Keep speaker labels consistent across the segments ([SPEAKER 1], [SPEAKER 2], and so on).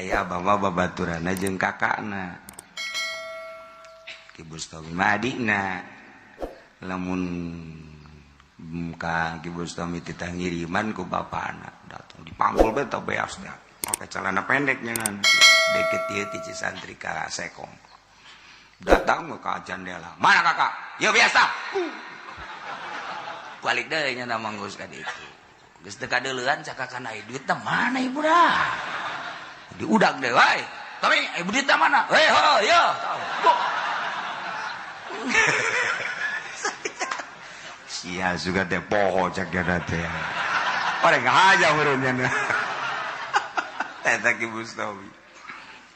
[SPEAKER 1] Aya abah mah babaturanna jeung kakakna. Ki Bustami mah adikna. Lamun ka Ki Bustami titah ngiriman ku bapana datang dipanggul bae teh beas teh. Pake celana pendek nyangan. Deket ieu ti Cisantri ka Sekong. Datang ke jendela. Mana kakak? Ya biasa. Balik deui nya manggus ka ditu. Geus teu kadeuleuan cakakan aya duitna mana ibu dah. Diudag deh wae. Tapi ibu duitna mana? Hei ho yo. Sia suka teh poho cak jana teh. Orang aja urunnya. Eta Ki Bustami.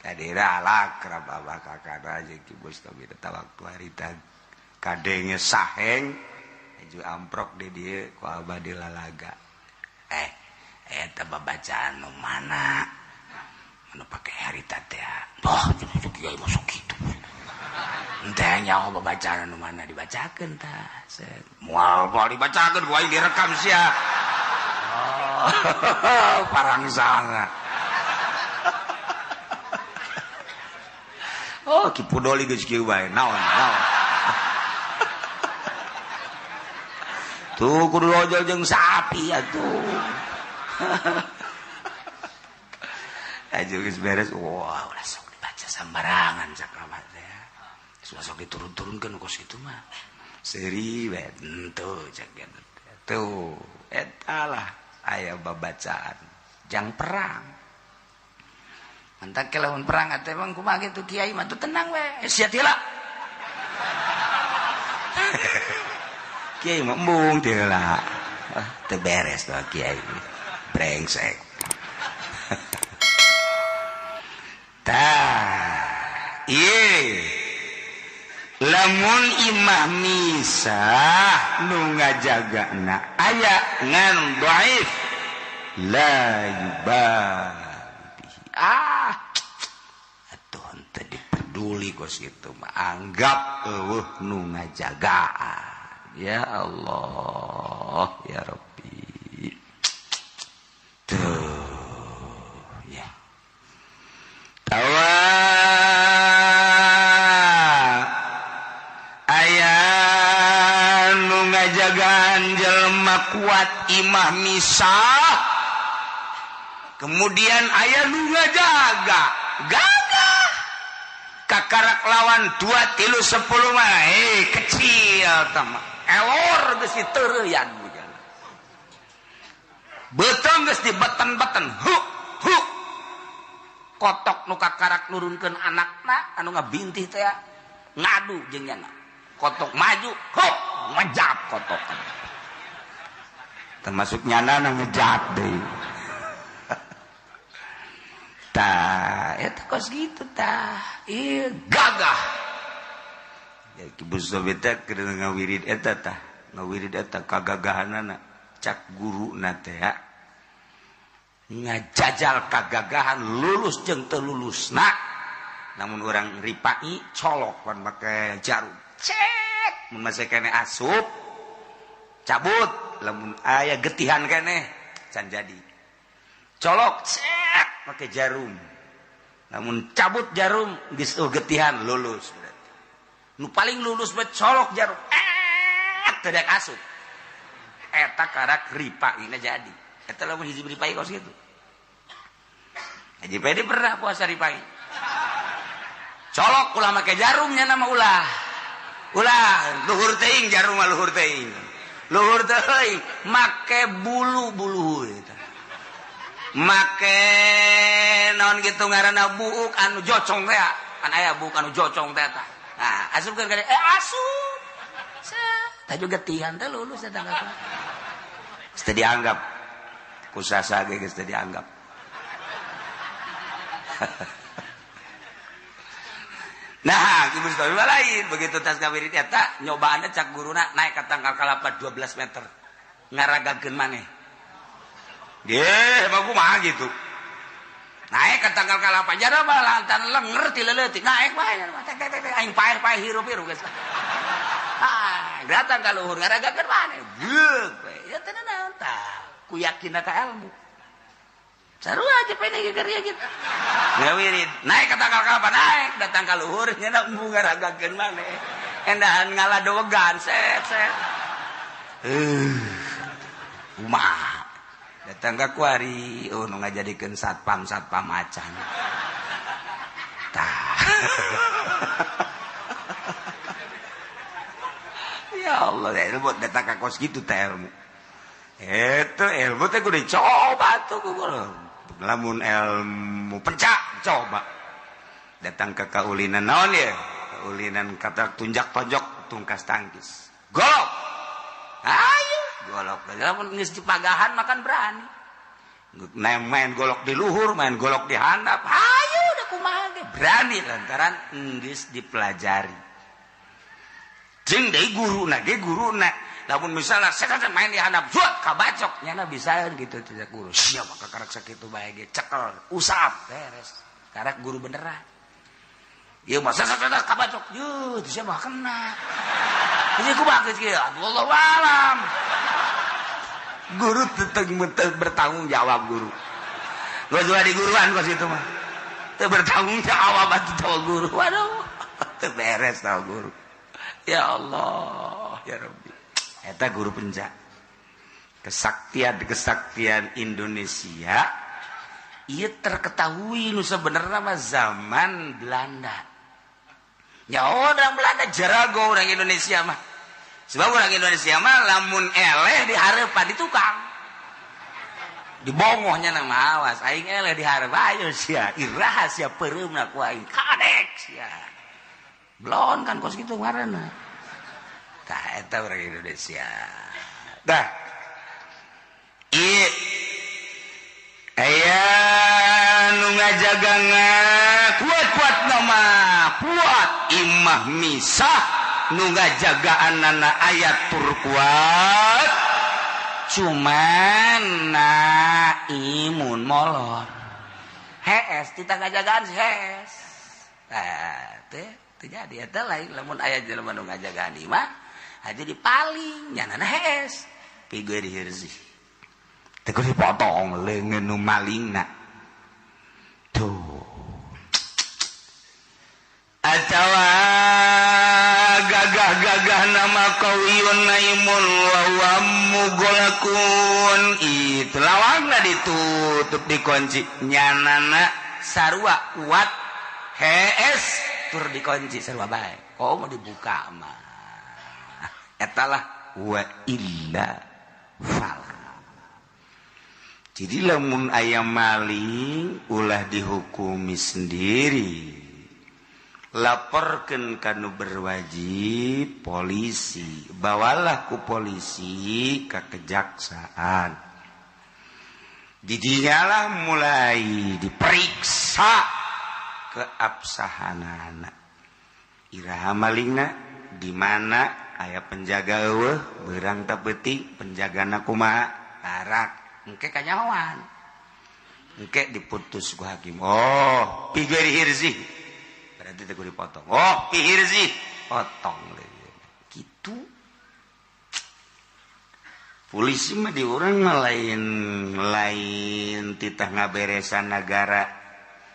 [SPEAKER 1] Kadera alakrab abah kakak aja Ki Bustami eta waktu harita kadenge saheng aju amprok di dieu ku abah dilalaga. Eta babacaan nu mana? Anu pake harita teh. Bah, kiai masuk kitu. Teh nyaho babacaan nu mana dibacakeun tah. Moal moal dibacakeun ku aing direkam sia. Oh, parangsana. Oh, Ki Pudoli geus kieu bae. Naon, naon. Tuh kudu lojol jeung sapi atuh. Aju geus beres, wah, ulah sok dibaca sambarangan cakramat teh. Sudah sok diturun-turunkeun kos kitu mah. Seuri bae henteu cak tuh, eta lah aya babacaan jang perang. Mantak lamun perang atuh emang kumaha kitu kiai mah tuh tenang we, sia teh lah. Kiai mah embung teh lah. Teu beres tuh kiai. Brengsek. Tah, ieu lamun imah misah nu ngajagana aya ngan dhaif la yubah. Ah, atuh henteu diperduli kos kitu mah anggap eueuh nu ngajagaan. Ya Allah, ya Rabbi. Tuh, ya. Tawa aya nu ngajagaan jelema kuat imah misah. Kemudian aya nu ngajaga, gagah. Kakarak lawan 2 3 10 mah kecil tama. Elor geus diteureuyan bujana. Beuteung geus dibeten-beten, hu hu. Kotok nu kakarak nurunkeun anakna anu ngabintih teh ngadu jeung nyana. Kotok maju, hu, ngejap kotok. Termasuk nyana na ngejap deui. Tah, eta kos gitu tah. Ieu gagah. Ya Ki Bustami teh keur ngawirid eta tah, ngawirid eta kagagahanana cak guruna teh ngajajal kagagahan lulus jeung teu lulusna. Namun urang ripai colok pan make jarum. Cek mun masih keneh asup cabut, lamun aya getihan keneh can jadi. Colok cek pakai jarum, namun cabut jarum geus getihan lulus berarti. Nu paling lulus bae colok jarum teu daek asup. Eta karak ripaina jadi. Eta lamun hiji ripai kos kitu. Haji Pedi pernah puasa ripai. Colok ulah make jarumnya nama ulah. Ulah luhur teuing jarum mah luhur teuing. Luhur teuing make bulu-bulu eta. Make naon gitu ngaranna buuk anu jocong teh kan aya buuk anu jocong teh tah. Nah, asupkeun ka asup. Tah juga getihan teh lulus eta tah. Geus teu dianggap. Ku sasa ge geus teu dianggap. Nah, Ki Bustami lain begitu tas kawirit eta nyobaanna cak guruna naik ka tangkal kalapa 12 meter. Ngaragakeun maneh. Geh, mah kumaha gitu. Naik ke tangkal kalapa jara mah lantan lenger ti leutik naik bae tek tek tek aing paeh-paeh hirup-hirup geus. Ah, datang ka luhur ngaragakeun maneh. Geuk we. Ya teu naon tah. Ku yakinna ka ilmu. Sarua aja pene ge karya gitu. Ngawirid naik ka tangkal kalapa naik datang ka luhur nya embung ngaragakeun maneh. Endahan ngaladowegan set set. Kumaha datang ka kuari oh nu ngajadikeun satpam satpam acan. Tah. Ya Allah, ilmu datang ka kos kitu teh ilmu. Eta ilmu teh kudu dicoba tuh ku guru. Lamun ilmu pencak coba. Datang ke kaulinan naon ya? Kaulinan kata tunjak tonjok tungkas tangkis. Golok. Ayo golok. Lamun geus dipagahan makan berani. Main golok di luhur, main golok di handap. Ayo da kumaha ge berani lantaran geus dipelajari. Jeung deui guruna ge guruna. Lamun misalnya saya main di handap, zuat kabacok nyana bisa gitu tidak guru. Siapa kakarek sakitu bae ge cekel, usap beres. Karek guru beneran. Ieu mah saya kabacok, yeuh teu mah kena. Ieu kumaha geus kieu? Wallahu alam. Guru tetep bertanggung jawab guru. Gua juga di guruan kos itu mah. Teu bertanggung jawab atuh tau guru. Waduh, teu beres tau guru. Ya Allah, ya Rabbi. Eta guru pencak. Kesaktian-kesaktian Indonesia ieu terketahui nu sebenarnya mah zaman Belanda. Ya orang Belanda jarago orang Indonesia mah. Sebab orang Indonesia mah lamun eleh dihareupan di tukang. Dibongohnya nama awas aing eleh dihareup ayo sia, iraha sia peureumna ku aing kadek sia. Belon kan kos kitu ngaranna. Tah eta orang Indonesia. Tah. Ieu aya nu ngajagangan kuat-kuat nama kuat imah misah nu ngajagaanana ayat tur kuat cuman na imun molor. Hees tita ngajagaan hees. Tah teh teu jadi eta lain lamun aya jelema nu ngajagaan imah aja dipaling nyanana hees pigue dihirzi teu kudu dipotong leungeun nu malingna tuh atawa gagah-gagah nama qawiyun naimun wa huwa mughlaqun itu lawangna ditutup dikunci nyanana sarua kuat hees tur dikunci sarua bae kok mau dibuka mah etalah wa illa fala. Jadi lamun aya maling ulah dihukumi sendiri, laporkeun ka nu berwajib polisi, bawalah ku polisi ka kejaksaan. Didinyalah mulai diperiksa keabsahanana. Iraha malingna di mana aya penjaga eueuh beurang ta peuting penjagana kumaha tarak engke kanyahoan engke diputus ku hakim. Oh pigue dihirzi berarti teh kudu dipotong. Oh pihirzi potong gitu. Polisi mah di urang mah lain lain titah ngaberesan nagara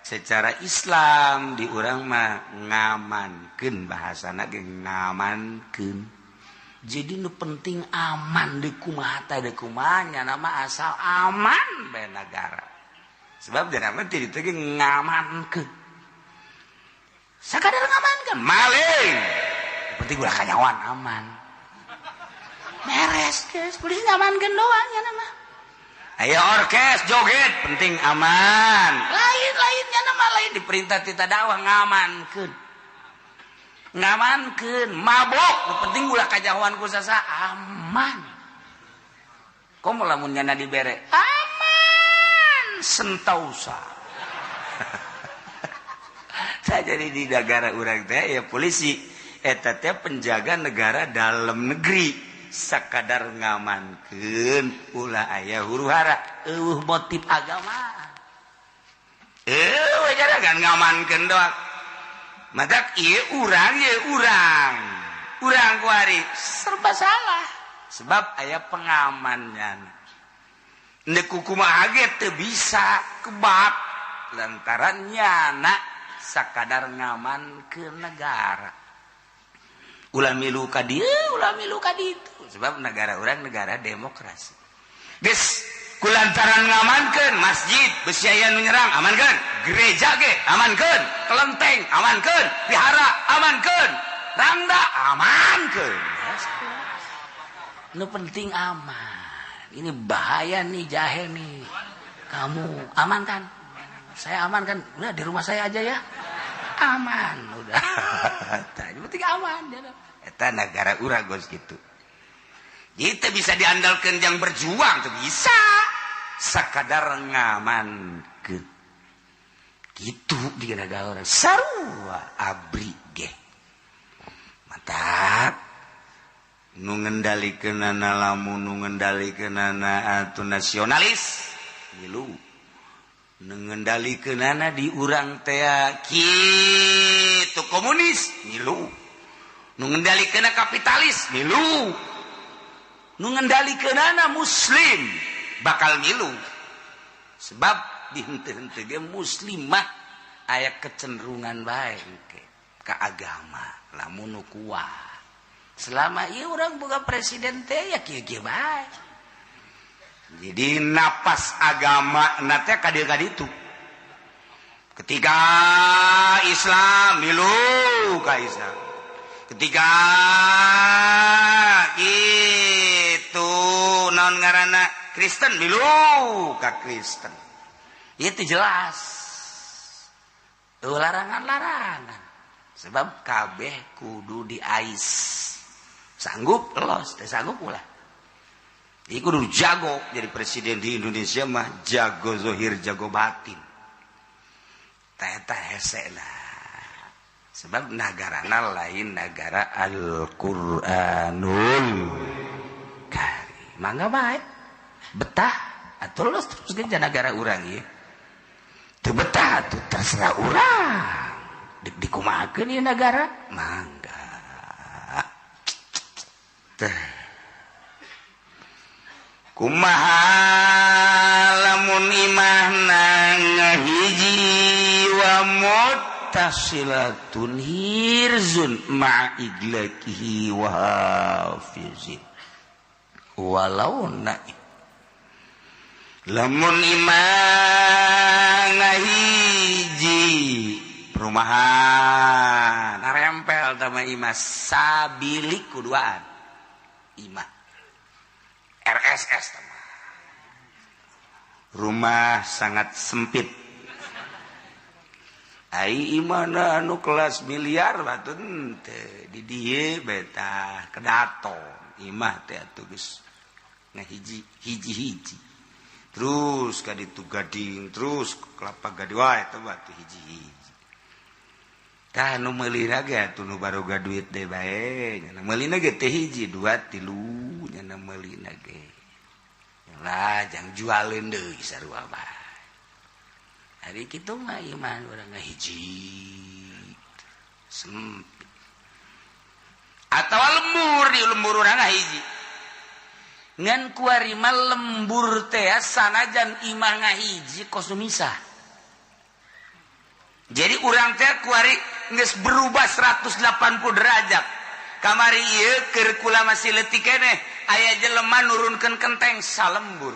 [SPEAKER 1] secara Islam di urang mah ngamankeun bahasana ge ngamankeun. Jadi nu penting aman di kumaha teh di kumaha nya nama asal aman bae nagara. Sebab dina mah ti ditu ge ngamankeun. Sakadar ngamankeun maling. Nu penting ulah kanyawan aman. Beres geus polisi ngamankeun doang nya nama. Ayo orkes joget penting aman. Lain-lainnya nama lain diperintah tita dakwah ngamankeun. Ngamankeun mabok nu penting ulah kajahoan ku sasa aman. Komo lamun nyana dibere aman sentausa. Saya jadi di negara urang teh ya polisi eta teh penjaga negara dalam negeri. Sakadar ngamankeun ulah aya huru-hara eueuh motif agama eueuh kan ngamankeun doang matak ieu urang ieu urang urang kuari serba salah sebab aya pengamannya. Ndek kumaha ge teu bisa kebak lantaran nyana sakadar ngaman ke negara. Ulah milu ka dieu, ulah milu ka ditu. Sebab negara urang negara demokrasi. Geus kulantaran ngamankeun masjid besi aya nu nyerang amankeun, gereja ge amankeun, kelenteng amankeun, vihara amankeun, rangda amankeun. Nu penting aman. Ini bahaya nih jahe nih. Kamu aman kan? Saya aman kan? Udah di rumah saya aja ya. Aman udah. Tah penting aman. Eta negara urang geus kitu. Itu bisa diandalkan yang berjuang tuh bisa. Sakadar ngamankeun. Gitu di negara orang sarua abri ge. Mantap. Nu ngendalikeunana lamun nu ngendalikeunana atuh nasionalis milu. Nu ngendalikeunana di urang teh kitu komunis milu. Nu ngendalikeunana kapitalis milu. Nu ngendalikeunana muslim bakal milu. Sebab di henteu-henteu ge muslimah aya kecenderungan bae ka agama lamun nu kuat. Selama ieu urang boga presiden teh ya kieu-kieu bae. Jadi napas agama na teh ka dieu ka ditu. Ketika Islam milu ka Islam. Ketika itu naon ngaranna Kristen milu ka Kristen. Itu jelas. Larangan-larangan. Sebab kabeh kudu diais. Sanggup los, teh sanggup ulah. Ieu kudu jago jadi presiden di Indonesia mah jago zohir jago batin. Teh eta hese lah. Sebab nagarana lain negara Al-Qur'anul Karim. Mangga bae. Betah atuh los terus ge nagara urang ieu. Teu betah atuh terserah urang. Dek dikumahakeun ieu nagara? Mangga. Teh. Kumaha lamun imahna ngahiji wa muttasilatun hirzun ma'a iglakihi wa hafizin. Walau na lamun imah ngahiji perumahan narempel sama imah sabilik kuduaan imah RSS sama. Rumah sangat sempit. Ai imahna anu kelas miliar batu teu di dieu beta kedaton imah teh atuh geus ngahiji hiji-hiji. Terus ka ditu gading, terus kelapa gading wae eta batu hiji-hiji. Tah nu meulina ge atuh nu baroga duit deui bae, nya meulina ge teh hiji, dua, tilu, nya meulina ge. Lah jang jualeun deui sarua bae. Ari kitu mah ieu mah urang ngahiji. Sempit. Atawa lembur di lembur urang ngahiji. Ngan kuari mah lembur teh sanajan imah ngahiji kos nu misah. Jadi urang teh kuari geus berubah 180 derajat. Kamari ieu keur kula masih leutik keneh, aya jelema nurunkeun kenteng salembur.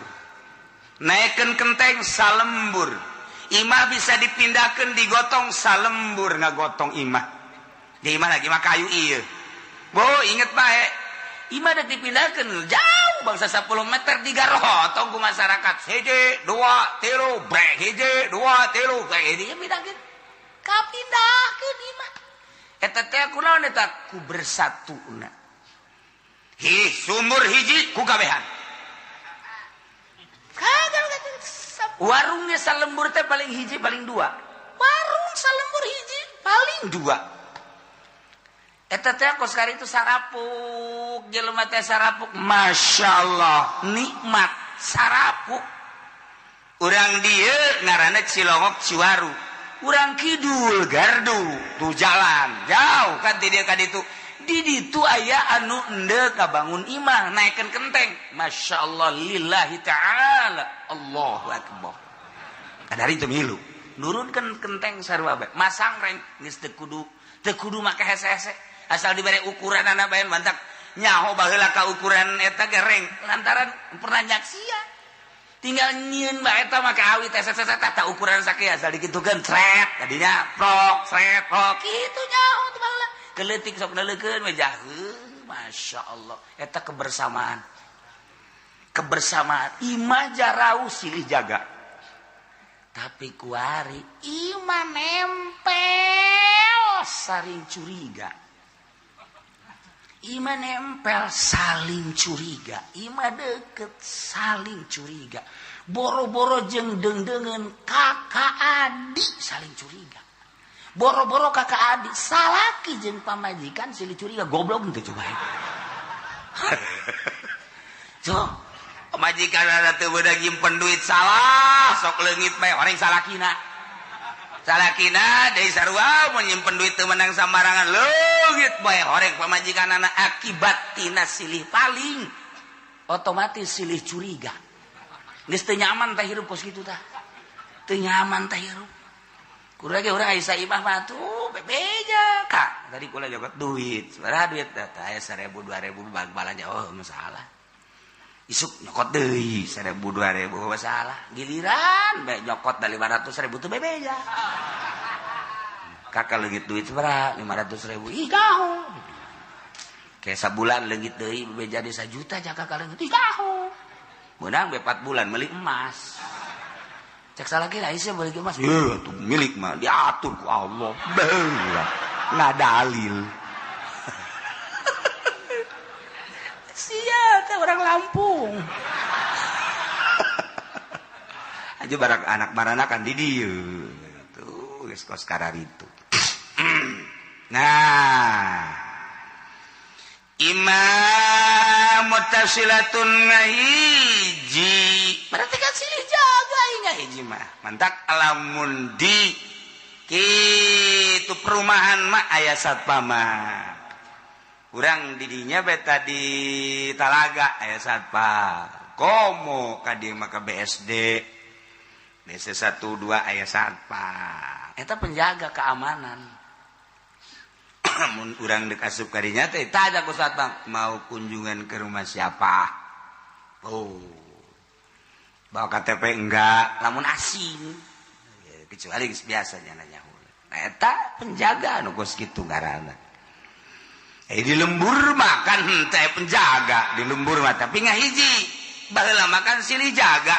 [SPEAKER 1] Naekkeun kenteng salembur. Imah bisa dipindahkeun digotong salembur ngagotong imah. Di imah lagi mah kayu ieu. Bo inget bae. Imah da dipindahkeun jauh bangsa 10 meter digarotong ku masyarakat. Hiji, dua, tilu, brek hiji, dua, tilu, brek hiji pindahkeun. Kapindahkeun imah. Eta teh kunaon eta ku bersatuna. Hi, sumur hiji ku kabehan. Kagak warungnya salembur teh paling hiji paling dua. Warung salembur hiji paling dua. Eta teh kos kari itu sarapuk, jelema teh sarapuk, masya Allah nikmat sarapuk. Urang dieu ngaranna Cilongok Ciwaru. Urang kidul gardu tuh jalan jauh kan ti dieu ka ditu. Di ditu aya anu endeu kabangun imah naikeun kenteng. Masya Allah lillahi ta'ala. Allahu akbar. Kadari teu milu. Nurunkeun kenteng sarua bae. Masang reng geus teu kudu make hese-hese. Asal dibere ukuranana bae mantak nyaho baheula ka ukuran eta ge reng lantaran pernah nyaksia. Tinggal nyieun bae eta make awi teh hese-hese tah ukuran sakieu asal dikitukeun sret tadinya prok sret prok kitu nyaho teh baheula. Keleutik sok neuleukeun we jaheuh. Masya Allah eta kebersamaan. Kebersamaan imah jarauh silih jaga. Tapi kuari imah nempel saling curiga. Imah nempel saling curiga. Imah deket saling curiga. Boro-boro jeung deung-deungeun kakak adik saling curiga. Boro-boro kakak adik salaki jeung pamajikan silih curiga goblok teu coba. So, pamajikan ada teu beunang nyimpen duit salah sok leungit bae orang salakina. Salakina deui sarua mun nyimpen duit teu meunang sambarangan leungit bae horeng pamajikanana akibat tina silih paling otomatis silih curiga. Geus teu nyaman teh hirup kos kitu tah. Teu nyaman teh hirup. Kurang ge urang aya imah mah tuh bebeja ka. Tadi kula jogot duit, sabaraha duit teh aya 1000 2000 bag balanja oh masalah. Isuk nyokot deui 1000 2000 masalah. Giliran bae nyokot da 500.000 teu bebeja. Kakak leungit duit sabaraha 500.000. Ih gaho. Kayak sabulan leungit deui bebeja di 1 juta jaka leungit. Ih gaho. Meunang be 4 bulan meuli emas. Cek salah kira Aisyah beli emas. Iya, tuh milik mah diatur ku Allah. Beuh, nggak dalil. Sia teh orang Lampung. Aja barak anak baranakan di dieu. Tuh geus kos kararitu. Nah, imam mutasilatun ngahiji. Berarti kan silih jaga ngahiji mah. Mantak lamun di kitu perumahan mah aya satpam mah. Urang didinya beta di Talaga aya satpam. Komo ka dieu mah ka BSD. BC 1 2 aya satpam. Eta penjaga keamanan. Mun urang dek asup kadinya teh tanya ku satpam, mau kunjungan ke rumah siapa? Oh. Bawa KTP enggak, lamun asing. Kecuali geus biasa nya nanya. Nah eta penjaga nu kos kitu ngaranna. Di lembur makan teh penjaga di lembur mah tapi ngahiji. Baheula makan silih jaga.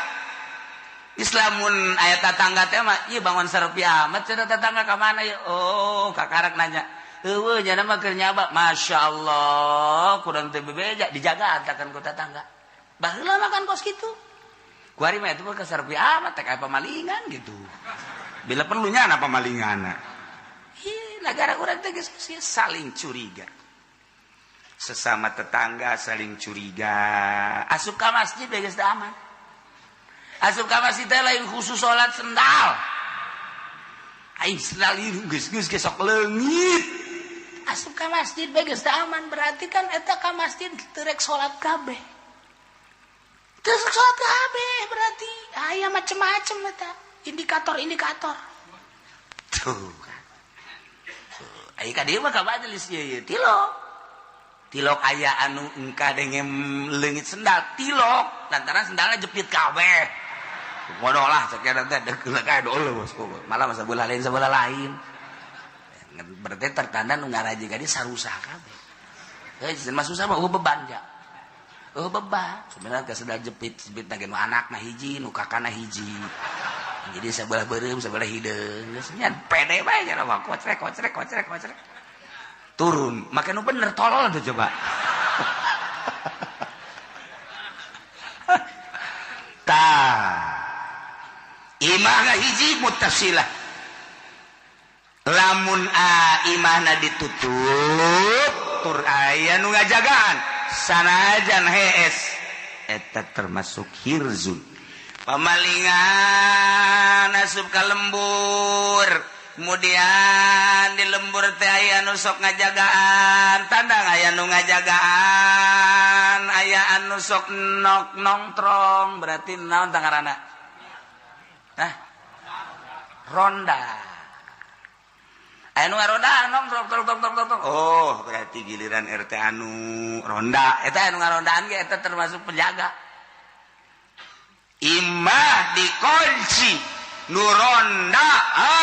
[SPEAKER 1] Islamun aya tatangga teh mah ieu bangun sarepi amat cenah tatangga ka mana ieu? Oh, kakarak nanya. Eueuh nya mah keur nyaba. Masyaallah, kurang teh bebeja dijaga antakan ku tatangga. Baheula makan kos kitu. Kuari mah itu mah kasarepi amat teh aya pamalingan gitu. Bila perlunya ana pamalinganna. Ih, nagara urang teh geus saling curiga. Sesama tetangga saling curiga. Asup ka masjid geus teu aman. Asup ka masjid teh lain khusus salat sendal. Aing sendal ieu geus geus sok leungit. Asup ka masjid bae geus teu aman berarti kan eta ka masjid teu rek salat kabeh. Teu rek salat kabeh berarti aya macem-macem eta indikator-indikator. Tuh. Ai ka dieu mah ka majelis ieu ieu tilok. Tilok aya anu engka denge leungit sendal tilok lantaran sendalna jepit kabeh. Bodoh lah sakieu teh deuk kae dulu bos. Malah sabelah lain sebelah lain. Berarti tertanda nu ngaraji ka dieu sarusah kabeh. Heuh mah susah mah eueuh beban ja. Eueuh beban. Sebenarnya teh sendal jepit-jepit na ge nu anakna hiji, nu kakana hiji. Jadi sebelah beureum, sebelah hideung. Geus nya pede bae nya mah kocrek kocrek kocrek kocrek. Turun, make nu bener tolol tuh coba. Tah. Imah hiji muttasilah. Lamun a imahna ditutup tur aya nu ngajagaan sanajan hees eta termasuk hirzun. Pamalingan asup ka lembur Kemudian di lembur teh aya anu sok ngajagaan, tandang aya nu ngajagaan, aya anu sok nok nongtrong, berarti naon tah ngaranna? Hah? Ronda. Aya nu ngaronda nongtrong trong trong trong trong. Oh, berarti giliran RT anu ronda. Eta anu ngarondaan ge eta termasuk penjaga. Imah dikunci, nu ronda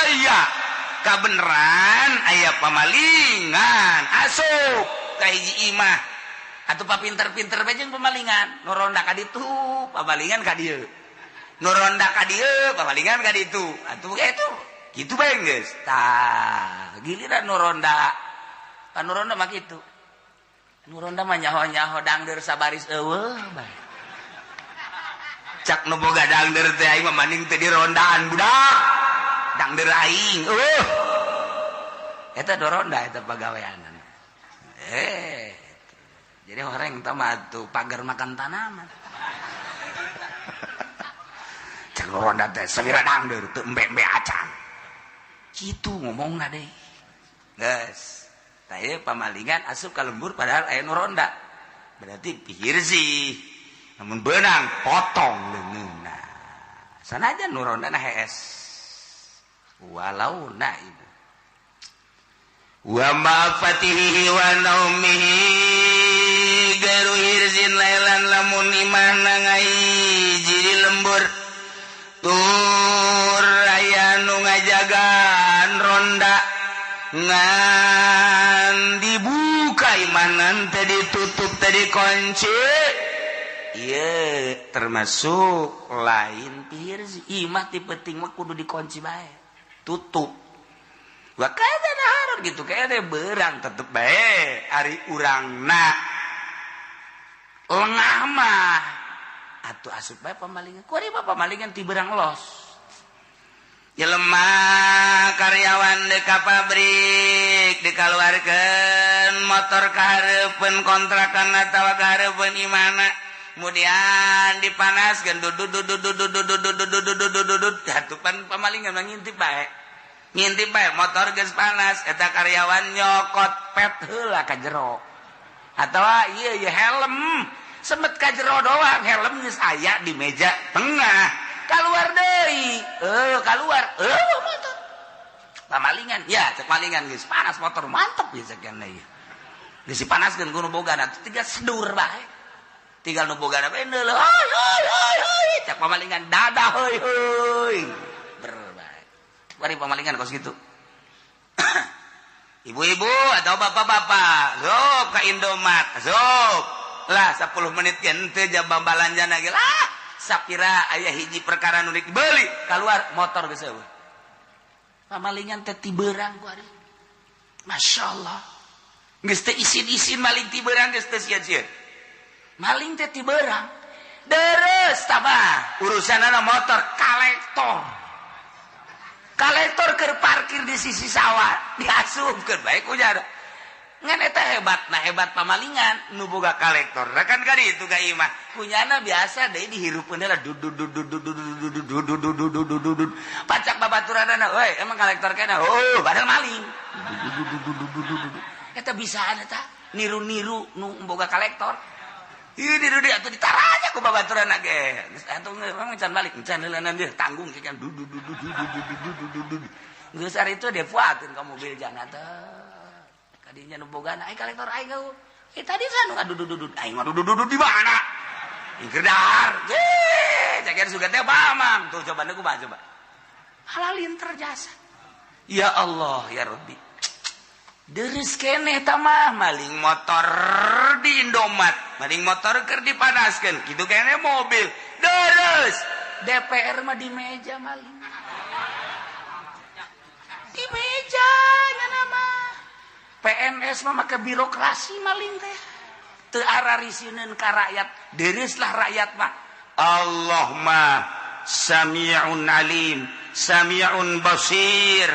[SPEAKER 1] aya. Kabeneran aya pamalingan asup ka hiji imah atuh papinter-pinter bae jeung pamalingan nu ronda ka ditu pamalingan ka dieu nu ronda ka dieu pamalingan ka ditu atuh kitu kitu bae geus tah giliran nu ronda pan nu ronda mah kitu nu ronda mah nyaho-nyaho dangdeur sabaris eueuh bae cak nu boga dangdeur teh aing mah maning teh dirondaan budak dangdeur aing eueuh eta doronda eta pagaweanan jadi orang teh mah atuh pagar makan tanaman cak ronda teh sawira dangdeur teu embe-embe acan kitu ngomongna deui geus tah ieu pamalingan asup ka lembur padahal aya nu ronda berarti pihir sih namun beunang potong leungeunna sanajan nu rondana hees walau na ibu wa ma fatihi wa naumihi garu hirzin lailan lamun imahna ngahiji di lembur tur aya nu ngajagaan ronda ngan dibuka imanan teh ditutup teh dikunci ieu termasuk lain pihirzi imah ti penting mah kudu dikunci bae tutup wa kada naharon gitu kayaknya berang tetep bae ari urangna lengah mah atuh asup bae pamalingan kuari mah pamalingan ti berang los jelema karyawan di ka pabrik dikaluarkeun motor ka hareupeun kontrakan atawa ka hareupeun imahna kemudian dipanaskeun dudut dudut dudut dudut dudut dudut dudut dudut atuh pan pamalingan mah ngintip bae ngintip bae motor geus panas eta karyawan nyokot pet heula ka jero atawa ieu ieu helm semet ka jero doang helm geus aya di meja tengah keluar deui keluar motor pamalingan ya cek malingan geus panas motor mantep ya sekian deui geus dipanaskeun ku nu bogana tinggal sedur bae tinggal nu bogana bae neuleuh heuy heuy heuy heuy cek pamalingan dadah heuy heuy berbae bari pamalingan kos gitu. Ibu-ibu atau bapak-bapak zop ka Indomaret zop lah 10 menit henteu jam balanjana ge lah sapira aya hiji perkara nu dibeli keluar motor geus eueuh pamalingan teh ti beurang ku ari masyaallah geus teh isin-isin maling ti beurang geus teh sieun-sieun maling teh ti beurang deres tabah urusanana motor kalektor kalektor keur parkir di sisi sawah diasupkeun bae ku jada ngan eta hebat nah hebat pamalingan nu boga kalektor kan kali itu ka imah kunyana biasa deui dihirupeun heula dudut dudut dudut dudut dudut dudut dudut pacak babaturanana euy emang kalektor kana oh padahal maling eta bisaan eta niru-niru nu boga kalektor ieu niru dia atuh ditaranya ku babaturanna ge geus atuh emang can balik can heulana dia tanggung sekian dudut dudut dudut dudut geus ari itu dia fuakeun ka mobil jana teh kadinya nu bogana aing kalektor aing gau tadi kan ngadudududud aing ngadudududud di mana aing keur dahar ye cager sugan teh bamang tuh coba nu kumaha coba halalin terjasa ya Allah ya Rabbi deres keneh tah mah maling motor di Indomaret maling motor keur dipanaskeun kitu keneh mobil deres DPR mah di meja maling di meja nya mah PNS mah make birokrasi maling teh teu ararisineun ka rakyat deureuslah rakyat mah Allah mah sami'un alim sami'un basir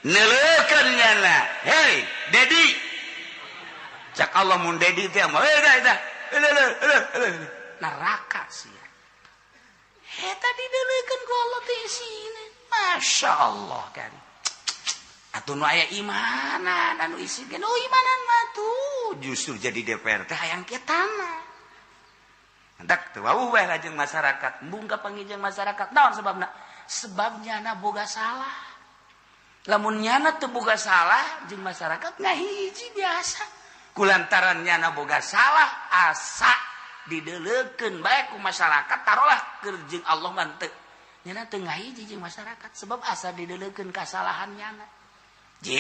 [SPEAKER 1] neuleukeun nyana hei Dedi cak Allah mun Dedi teh mah dah neraka sia eta dideuleukeun ku Allah teh isine masya Allah kan. Atuh nu aya imanan anu isi ge nu imanan mah tuh justru jadi DPR teh hayang kieu tanah. Hendak teu wawuh bae lajeng masyarakat, embung ka panggih jeung masyarakat. Naon sebabna? Sebab nyana boga salah. Lamun nyana teu boga salah jeung masyarakat ngahiji biasa. Kulantaran nyana boga salah asa dideulekeun bae ku masyarakat tarolah keur jeung Allah mah teu. Nyana teu ngahiji jeung masyarakat sebab asa dideulekeun kasalahan nyana. Je,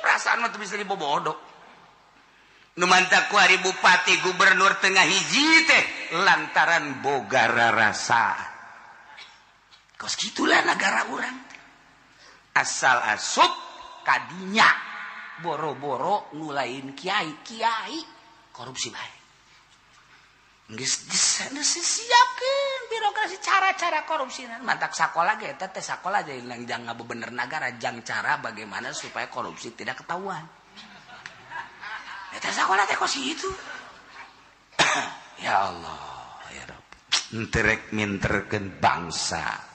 [SPEAKER 1] perasaan mah teu bisa dibobodok. Nu mantak ku ari bupati gubernur tengah hiji teh lantaran boga rarasa. Kos kitulah negara urang. Asal asup kadinya boro-boro nu lain kiai, kiai korupsi bae. Geus disiapkeun birokrasi cara-cara korupsi mantak sakola ge eta teh sakola jadi jang ngabebener nagara jang cara bagaimana supaya korupsi tidak ketahuan. Eta sakola teh kos kitu. Ya Allah, ya Rabb. Henteu minterkeun bangsa.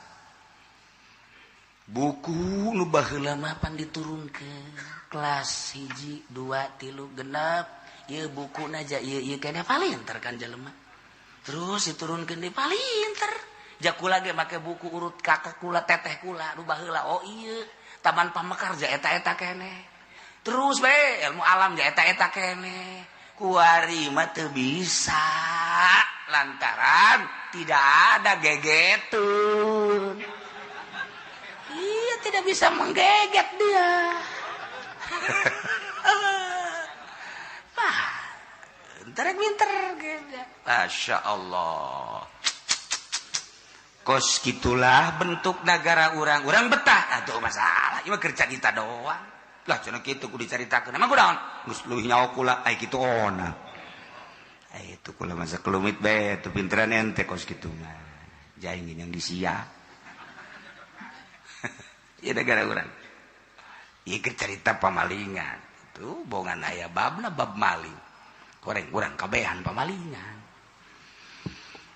[SPEAKER 1] Buku nu baheula mah pan diturunkeun kelas 1 2 3 genep ieu bukuna ja ieu ieu keneh palinter kan jelema. Terus diturunkeun di palinter. Jakula ge make buku urut kakak kula teteh kula nu baheula oh ieu Taman Pamekar ja eta-eta keneh. Terus bae ilmu alam ja eta-eta keneh. Kuari mah teu bisa lantaran tidak ada gegetun. Iya tidak bisa menggeget dia. Wah, entar pinter gitu. Masya Allah. Kos gitulah bentuk negara urang. Urang betah atuh masalah. Ieu mah kerja kita doang. Lah cenah kitu kudu dicaritakeun. Emang kunaon? Geus leuwih nyaho kula ai kitu ona. Ai itu kula masa kelumit bae teu pinteran ente kos kitu mah. Jaing yang disia. Ieu negara urang. Ieu keur carita pamalingan. Tuh bongan aya babna bab maling. Koreng urang kabehan pamalingan.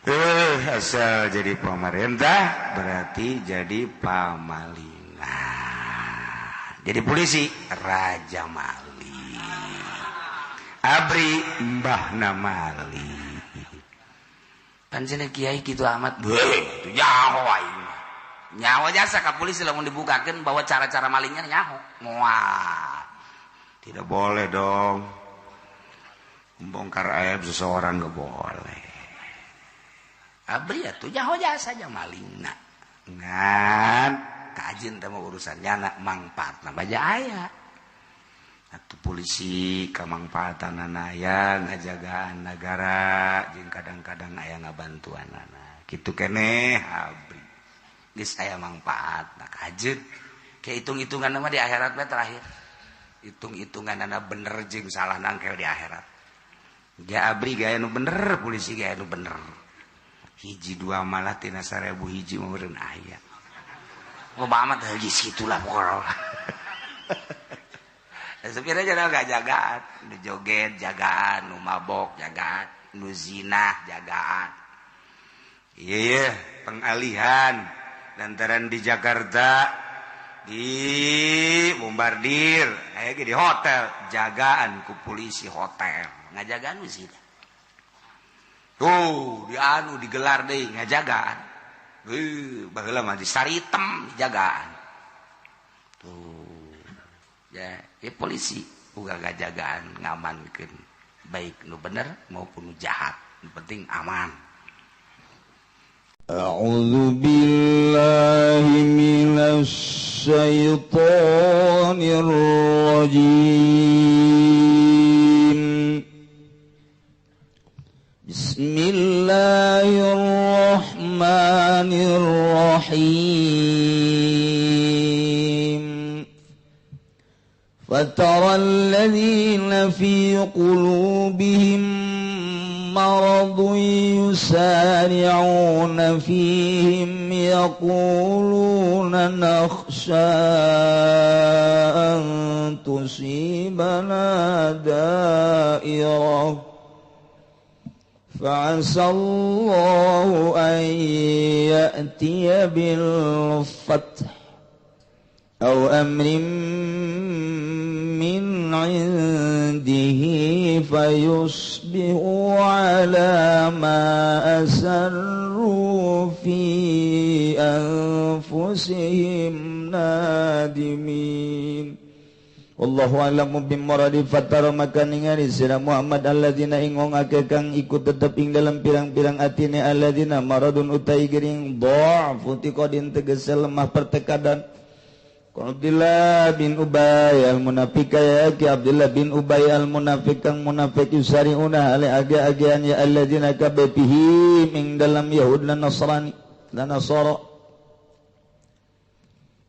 [SPEAKER 1] Asal jadi pemerintah berarti jadi pamalingan. Jadi polisi raja maling. Abri mbahna maling. Pancen kiai kitu amat. Beuh, tuh nyaho aing mah. Nyaho jasa ka polisi lamun dibukakeun bahwa cara-cara malingnya nyaho. Moal. Tidak boleh dong. Membongkar aib seseorang nggak boleh. Abri atuh nyaho jasa nya malingna. Ngan kajeun teh mah urusan nyana mangpaatna baja aya. Atuh polisi kamangpaatanana aya ngajagaan nagara jeung kadang-kadang aya ngabantuanana. Kitu keneh abri. Geus aya mangpaatna kajeun. Ke hitung-hitungan mah di akhirat mah terakhir. Hitung-hitunganana bener jeung salah nangkel di akhirat. Ga abri gaya nu bener, polisi gaya nu bener. Hiji dua malah tina 1000 hiji mah meureun aya. Loba amat geus kitulah pokona. Supirnya jangan gak jagaan, nu joget jagaan, nu mabok jagaan, nu zina jagaan. Iya, pengalihan lantaran di Jakarta di bombardir, aya ge di hotel jagaan ku polisi hotel, ngajagaan nu zina. Tuh, di anu digelar deui ngajagaan. Baheula mah di Saritem dijagaan. Tuh. Ya, ya polisi uga ngajagaan ngamankeun baik nu bener maupun nu jahat, nu penting aman.
[SPEAKER 2] A'udzu billahi minasy syaithanir rajim. Bismillahirrahmanirrahim. فترى الذين في قلوبهم مرض يسارعون فيهم يقولون نخشى أن تصيبنا دائرة فعسى الله أن يأتي بالفتح أو أمر عنده فيصبحوا على ما أسروا في أنفسهم نادمين. Wallahu a'lamu bimuradi fatara maka ningali sira Muhammad alladzina ing wong akeh kang iku tetep ing dalam pirang-pirang atine alladzina maradun utai gering dha'fu tiqadin tegese lemah pertekadan. Abdullah bin Ubay al-munafiq ya ki Abdullah bin Ubay al-munafiq kang munafik yusariuna ale age-agean ya alladzina kabihim ing dalam Yahud lan Nasrani lan Nasara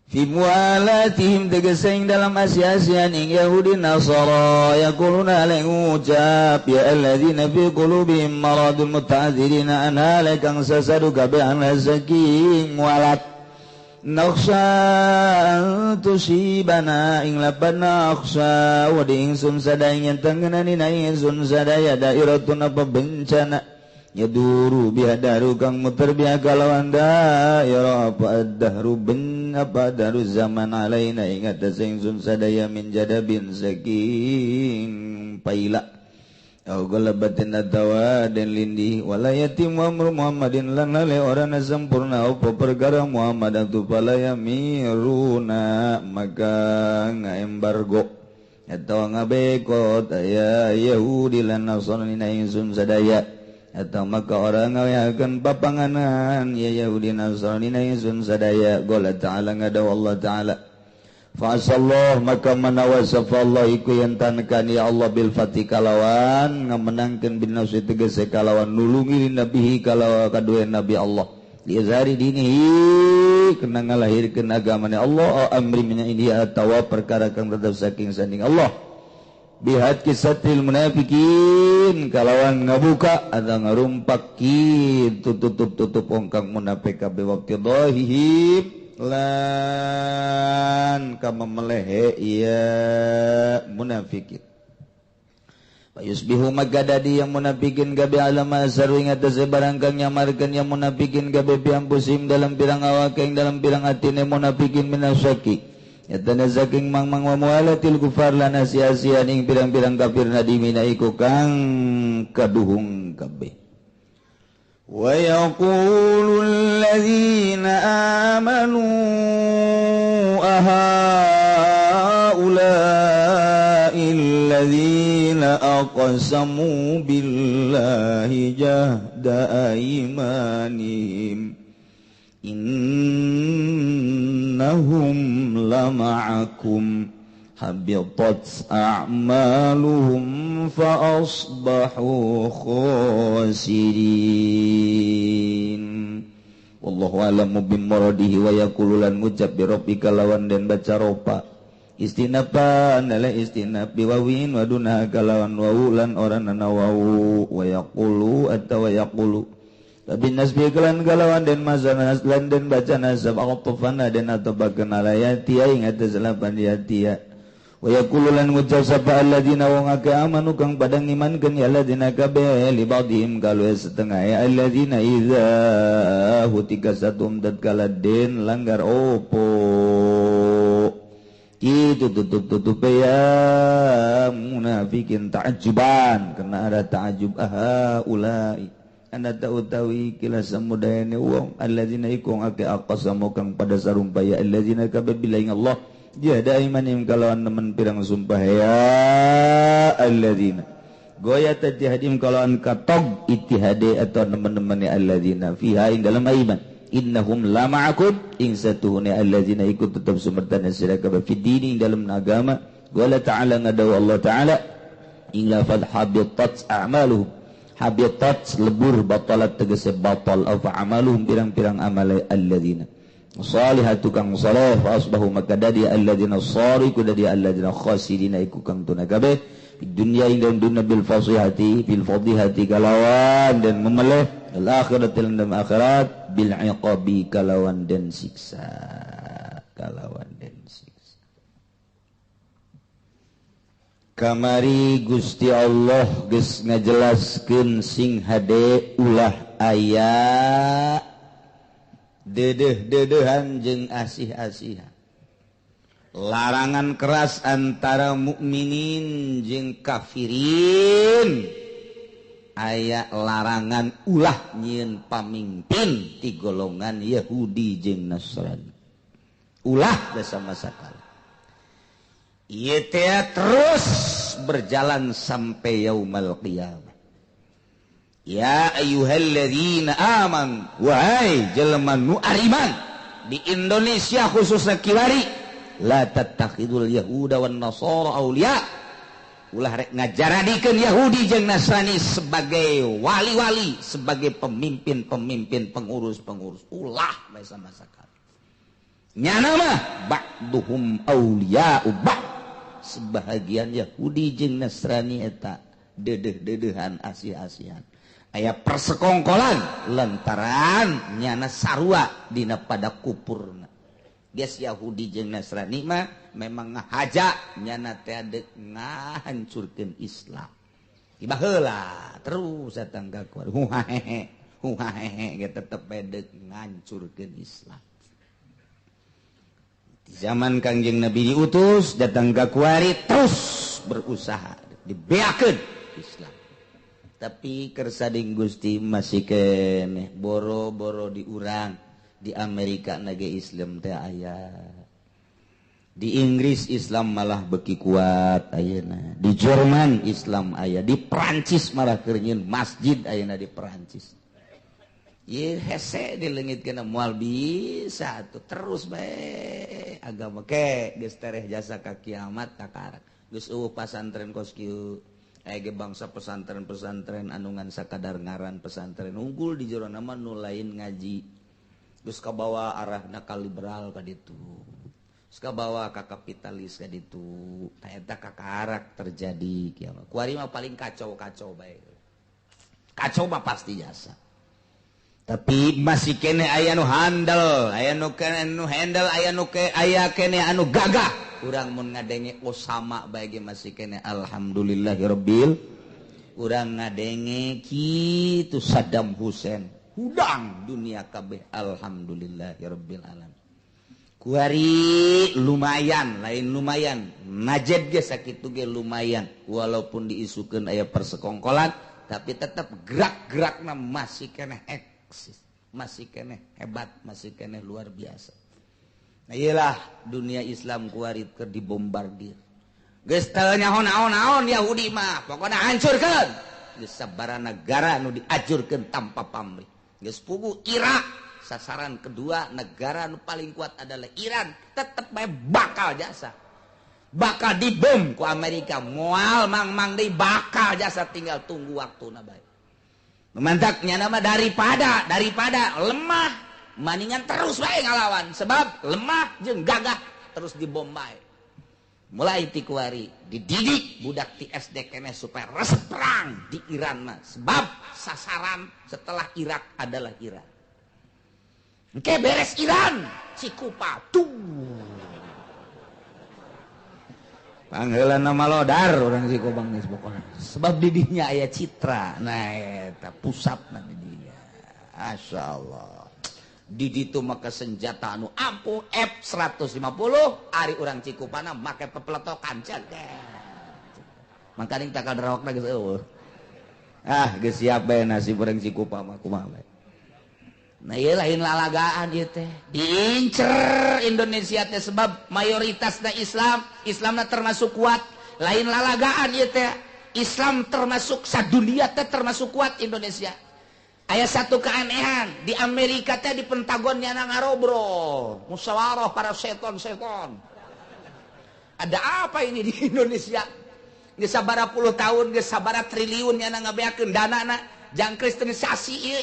[SPEAKER 2] fi mualatihim tegese ing dalam asi-asian ing Yahudi Nasara yaquluna ale ngucap ya alladzina fi qulubihim maradun muta'adzirina anha kang sasadu kabeh an saking mualat nakhsha tusibana ing lapan nakhsha wa di ingsun sadaya yen tengenani na ingsun sadaya dairatun apa bencana yaduru bihadaru kang muter biha kalawan dairah apa ad-dahru ben apa daru zaman alaina ing atas ingsun sadaya min jadabin saking paila au galabatin atawa dan lindih wala yatim amru Muhammadin lan lale orana sempurna apa perkara Muhammad atu pala yamiruna maka ngaembargo atau ngabekot aya Yahudi lan Nasrani ingsun sadaya atau maka orang ngawehakeun papanganan ya Yahudi Nasrani ingsun sadaya. Qala ta'ala ngadaw Allah ta'ala fa'asallah maka manawa safallah iku yen tankan ya Allah bil fatih kalawan ngamenangkeun bin nafsi tegese kalawan nulungi nabihi kalawan kadue nabi Allah liazhari dinihi kena ngalahirkeun agamane Allah amri min ini atawa perkara kang tetep saking sanding Allah bihat kisatil munafikin kalawan ngabuka atau ngarumpak kitu tutup-tutup ongkang munafik kabeh waqti dhahihim lan kama melehe ya munafikin. Yusbihu maka dadi yang munafikin gabe alama asaru ing atase barang kang nyamarkeun yang munafikin gabe piampusim dalam pirang awake ing dalam pirang atine munafikin minasyaki yatana saking mang-mang wa mualatil kufar lan asia-asian ing pirang-pirang kafir nadimina iku kang kaduhung kabeh. Wa yaqulu alladzina amanu ahaula'i alladzina aqsamu billahi jahda aymanihim innahum lama'akum habitat a'maluhum fa asbahu khasirin. Wallahu a'lamu bimuradihi wa yaqulu lan ngucap bi rabbika lawan den baca ropa istinapan ala istinab biwawin waduna kalawan wawu lan oranana wawu wa yaqulu atawa yaqulu tapi nasbi kelan kalawan den mazana lan den baca nasab atfana den atabakeun alayati ing atas lapan yatia wa yaqulu lan ngucap sapa alladzina wong akeh amanu kang padha ngimankeun ya alladzina kabeh li ba'dihim kalu setengah ya alladzina idza hutika satum tatkala den langgar opo itu tutup-tutup ya munafikin ta'ajuban kena ada ta'ajub aha ulai anda tahu-tahu kila samudayane wong alladzina iku akeh aqsamu kang pada sarumpah ya alladzina kabeh billahi Allah jahada imanim kalawan nemen pirang sumpah ya alladzina goya tajahadim kalawan katog ittihade atau nemen-nemene alladzina fiha ing dalam iman innahum la ma'akum ing satuhune alladzina iku tetep sumertana sira kabeh fi dini dalam agama wala ta'ala ngadaw Allah ta'ala ing lafal habitat a'maluhum habitat lebur batalat tegese batal afa amaluhum pirang-pirang amale alladzina salihatu kang saleh fa asbahu maka dadi alladzina sariku dadi alladzina khasirina iku kang tuna kabeh di dunya ing dalam dunya bil fasihati bil fadihati kalawan dan memeleh al akhirat dalam akhirat bil iqabi kalawan dan siksa kalawan dan siksa. Kamari Gusti Allah geus ngajelaskeun sing hade ulah aya dedeh-dedehan jeung asih-asihan. Larangan keras antara mukminin jeung kafirin. Aya larangan ulah nyieun pamimpin ti golongan Yahudi jeung Nasrani. Ulah sama sakali. Ieu teh terus berjalan sampai yaumal qiyamah. Ya ayyuhalladzina amanu, wahai jelema nu ariman di Indonesia khususnya kiwari, la tattakhidul yahuda wan nasara auliya. Ulah rek ngajaradikeun Yahudi jeung Nasrani sebagai wali-wali, sebagai pemimpin-pemimpin, pengurus-pengurus. Ulah bae sama sakali. Nyana mah ba'duhum auliya'u ba'd. Sebahagian Yahudi jeung Nasrani eta dedeh-dedehan asih-asihan. Aya persekongkolan lantaran nyana sarua dina pada kupurna. Geus Yahudi jeung Nasrani mah memang ngahaja nyana teh deuk ngahancurkeun Islam. Tiba heula terus datang ka kuari huhahehe huhahehe ge tetep bae deuk ngahancurkeun Islam. Di zaman Kangjeng Nabi diutus datang ka kuari terus berusaha dibeakeun Islam. Tapi kersading Gusti masih keneh boro-boro diurang di Amerika nage Islam teh aya. Di Inggris Islam malah beki kuat ayeuna. Di Jerman Islam aya, di Perancis malah keur nyieun masjid ayeuna di Perancis. Ieu hese dileungitkeun moal bisa atuh terus bae agama ke geus tereh jasa ka kiamat kakarak. Geus eueuh pasantren kos kieu. Aya ge bangsa pesantren-pesantren anu ngan sakadar ngaran pesantren unggul di jero nama nu lain ngaji. Geus kabawa arahna ka liberal ka ditu. Geus kabawa ka kapitalis ka ditu. Tah eta kakarak terjadi kiamat. Kuari mah paling kacau-kacau bae. Kacau mah pasti jasa. Tapi masih kene aya nu handel, aya nu kene nu handle, aya nu ke aya kene anu gagah. Urang mun ngadenge Osama bae ge masih kene alhamdulillahirabbil. Urang ngadenge kitu Saddam Hussein hudang dunia kabeh alhamdulillahirabbil alamin. Kuari lumayan, lain lumayan. Najed ge sakitu ge lumayan walaupun diisukeun aya persekongkolan tapi tetap gerak-gerakna masih keneh eksis, masih keneh hebat, masih keneh luar biasa. Nah, iyalah dunia Islam kuari keur dibombardir. Geus teu nyaho naon-naon Yahudi mah, pokona hancurkeun. Geus sabaraha negara nu diajurkeun tanpa pamrih. Geus pugu Irak, sasaran kedua negara nu paling kuat adalah Iran, tetep bae bakal jasa. Bakal dibom ku Amerika, moal mang-mang deui bakal jasa tinggal tunggu waktuna bae. Mantaknya nama daripada lemah maningan terus bae ngalawan sebab lemah jeung gagah terus dibom bae. Mulai ti kuari dididik budak ti SD keneh supaya resep perang di Iran mah sebab sasaran setelah Irak adalah Iran. Engke beres Iran Cikupa tuh. Pangheulana malodar urang Cikupa geus pokona. Sebab di dinya aya citra. Nah eta pusatna di dinya. Masyaallah. Di ditu make senjata anu ampuh F150 ari urang Cikupana make pepeletokan cek. Mangkaning takal drawakna geus eueuh. Ah geus siap bae nasib urang Cikupa mah kumaha bae. Nah ieu lain lalagaan ieu teh. Diincer Indonesia teh sebab mayoritasna Islam, Islamna termasuk kuat. Lain lalagaan ieu teh. Islam termasuk sadunia teh termasuk kuat Indonesia. Aya satu keanehan di Amerika teh di Pentagon nyana ngarobrol, musyawarah para seton-seton. Ada apa ini di Indonesia? Geus sabaraha puluh tahun, geus sabaraha triliun nyana ngabeakeun danana jang kristenisasi ieu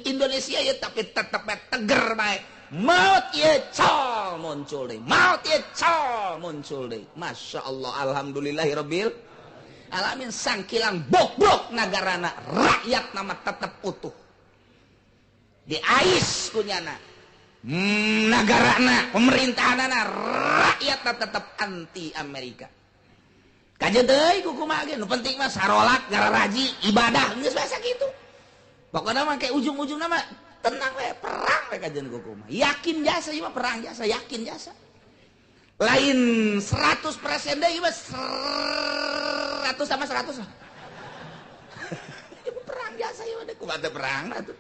[SPEAKER 2] Indonesia ieu tapi tetep bae teger bae. Maut ieu col muncul deui. Maut ieu col muncul deui. Masyaallah alhamdulillahirabbil alamin sangkilang bobrok nagarana rakyat nama tetep utuh. Diais kunyana nagarana pemerintahanana rakyatna tetep anti Amerika. Kajeun deui kukumaha ge nu penting mah sarolat ngararaji ibadah geus biasa kitu. Pokona mah ke ujung-ujungna mah tenang we perang we kajeun kukumaha. Yakin jasa ieu mah perang jasa yakin jasa.
[SPEAKER 1] Lain 100% deui mah 100 sama 100 lah. Perang biasa ieu mah kumaha teu perang atuh.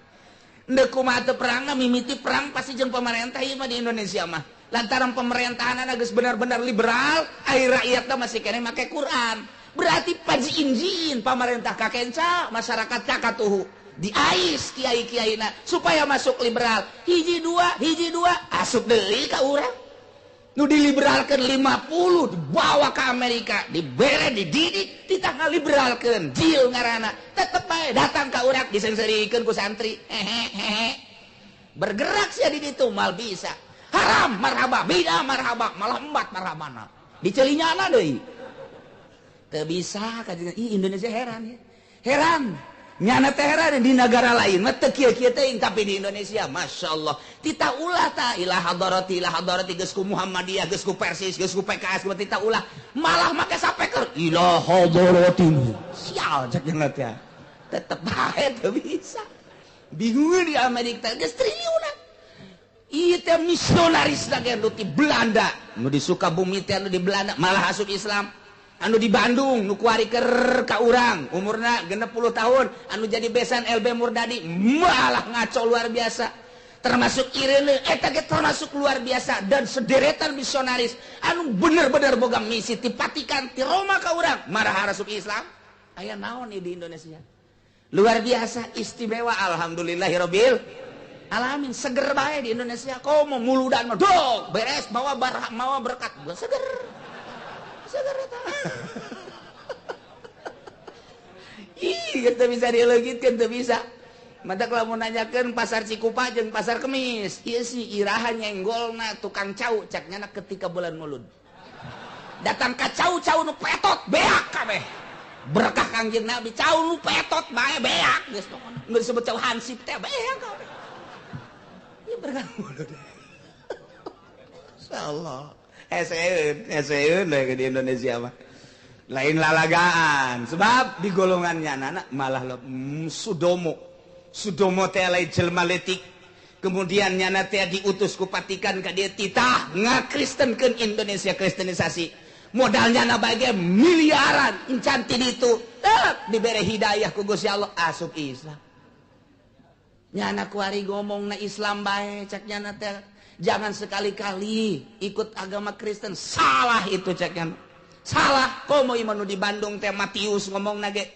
[SPEAKER 1] Ndek kumaha teu perang mimiti perang pasti jeung pemerintah ieu mah di Indonesia mah. Lantaran pemerintahanna geus benar-benar liberal, ai rakyatna masih keneh make Quran. Berarti pajiin-jiin pamarentah kakenca, masyarakat kakatuhu. Diais kiai-kiaina supaya masuk liberal. Hiji dua asup deui ka urang. Nu diliberalkan 50 dibawa ke Amerika, dibere, dididik, ditah ngaliberalkeun, jil ngaranna. Tetep bae datang ka urang disengserikeun ku santri. Hehehe. Bergerak sia di ditu mal bisa. Haram marhaba, bidah marhaba, malah embat marhabana. Dicelinyana deui. Teu bisa kajian. Ih Indonesia heran ya. Heran. Nyana teh heran di negara lain mah teu kieu-kieu teuing, tapi di Indonesia masyaallah. Tita ulah ta ila hadarati geus ku Muhammadiyah, geus ku Persis, geus ku PKS, ku tita ulah. Malah make sapeker ila hadarati. Sial cek nya teh. Tetep bae teu bisa. Bingung di Amerika geus triliunan. Ieu teh misionaris lagi anu di Belanda, nu di Sukabumi teh anu di Belanda malah asup Islam. Anu di Bandung nu kuari keur ka urang umurna 60 tahun anu jadi besan LB Murdadi malah ngaco luar biasa, termasuk Irene eta ge termasuk luar biasa, dan sederetan misionaris anu bener-bener boga misi ti Vatikan ti Roma ka urang marah asup Islam. Aya naon di Indonesia luar biasa istimewa, alhamdulillahirabbil alamin. Seger bae di Indonesia komo muludan mah dog beres bawa barah mawa berkat seger. Seger eta. Ih, teu bisa dileungitkeun, teu bisa. Matak lamun nanyakeun pasar Cikupa jeung pasar Kemis, ieu si iraha nyenggolna tukang cau cak nyana ketika bulan Mulud. Datang ka cau-cau nu petot beak kabeh. Berkah Kangjeng Nabi cau nu petot bae beak geus pokona. Nu disebut cau hansip teh beak kabeh. Ieu berkah Mulud. Insyaallah. Eseun di Indonesia mah lain lalagaan, sebab di golongannya anak malah Sudomo Sudomo teh lain jelma letik, kemudian nyana teh diutus ku Vatikan ka dieu titah ngakristenkeun Indonesia, kristenisasi modalnya na bae miliaran encan ti ditu tetep dibere hidayah ku Gusti Allah asup Islam. Nyana kuari ngomongna Islam bae cak nyana teh jangan sekali-kali ikut agama Kristen, salah itu ceknya. Salah, komo ieu di Bandung teh Matius ngomong nage.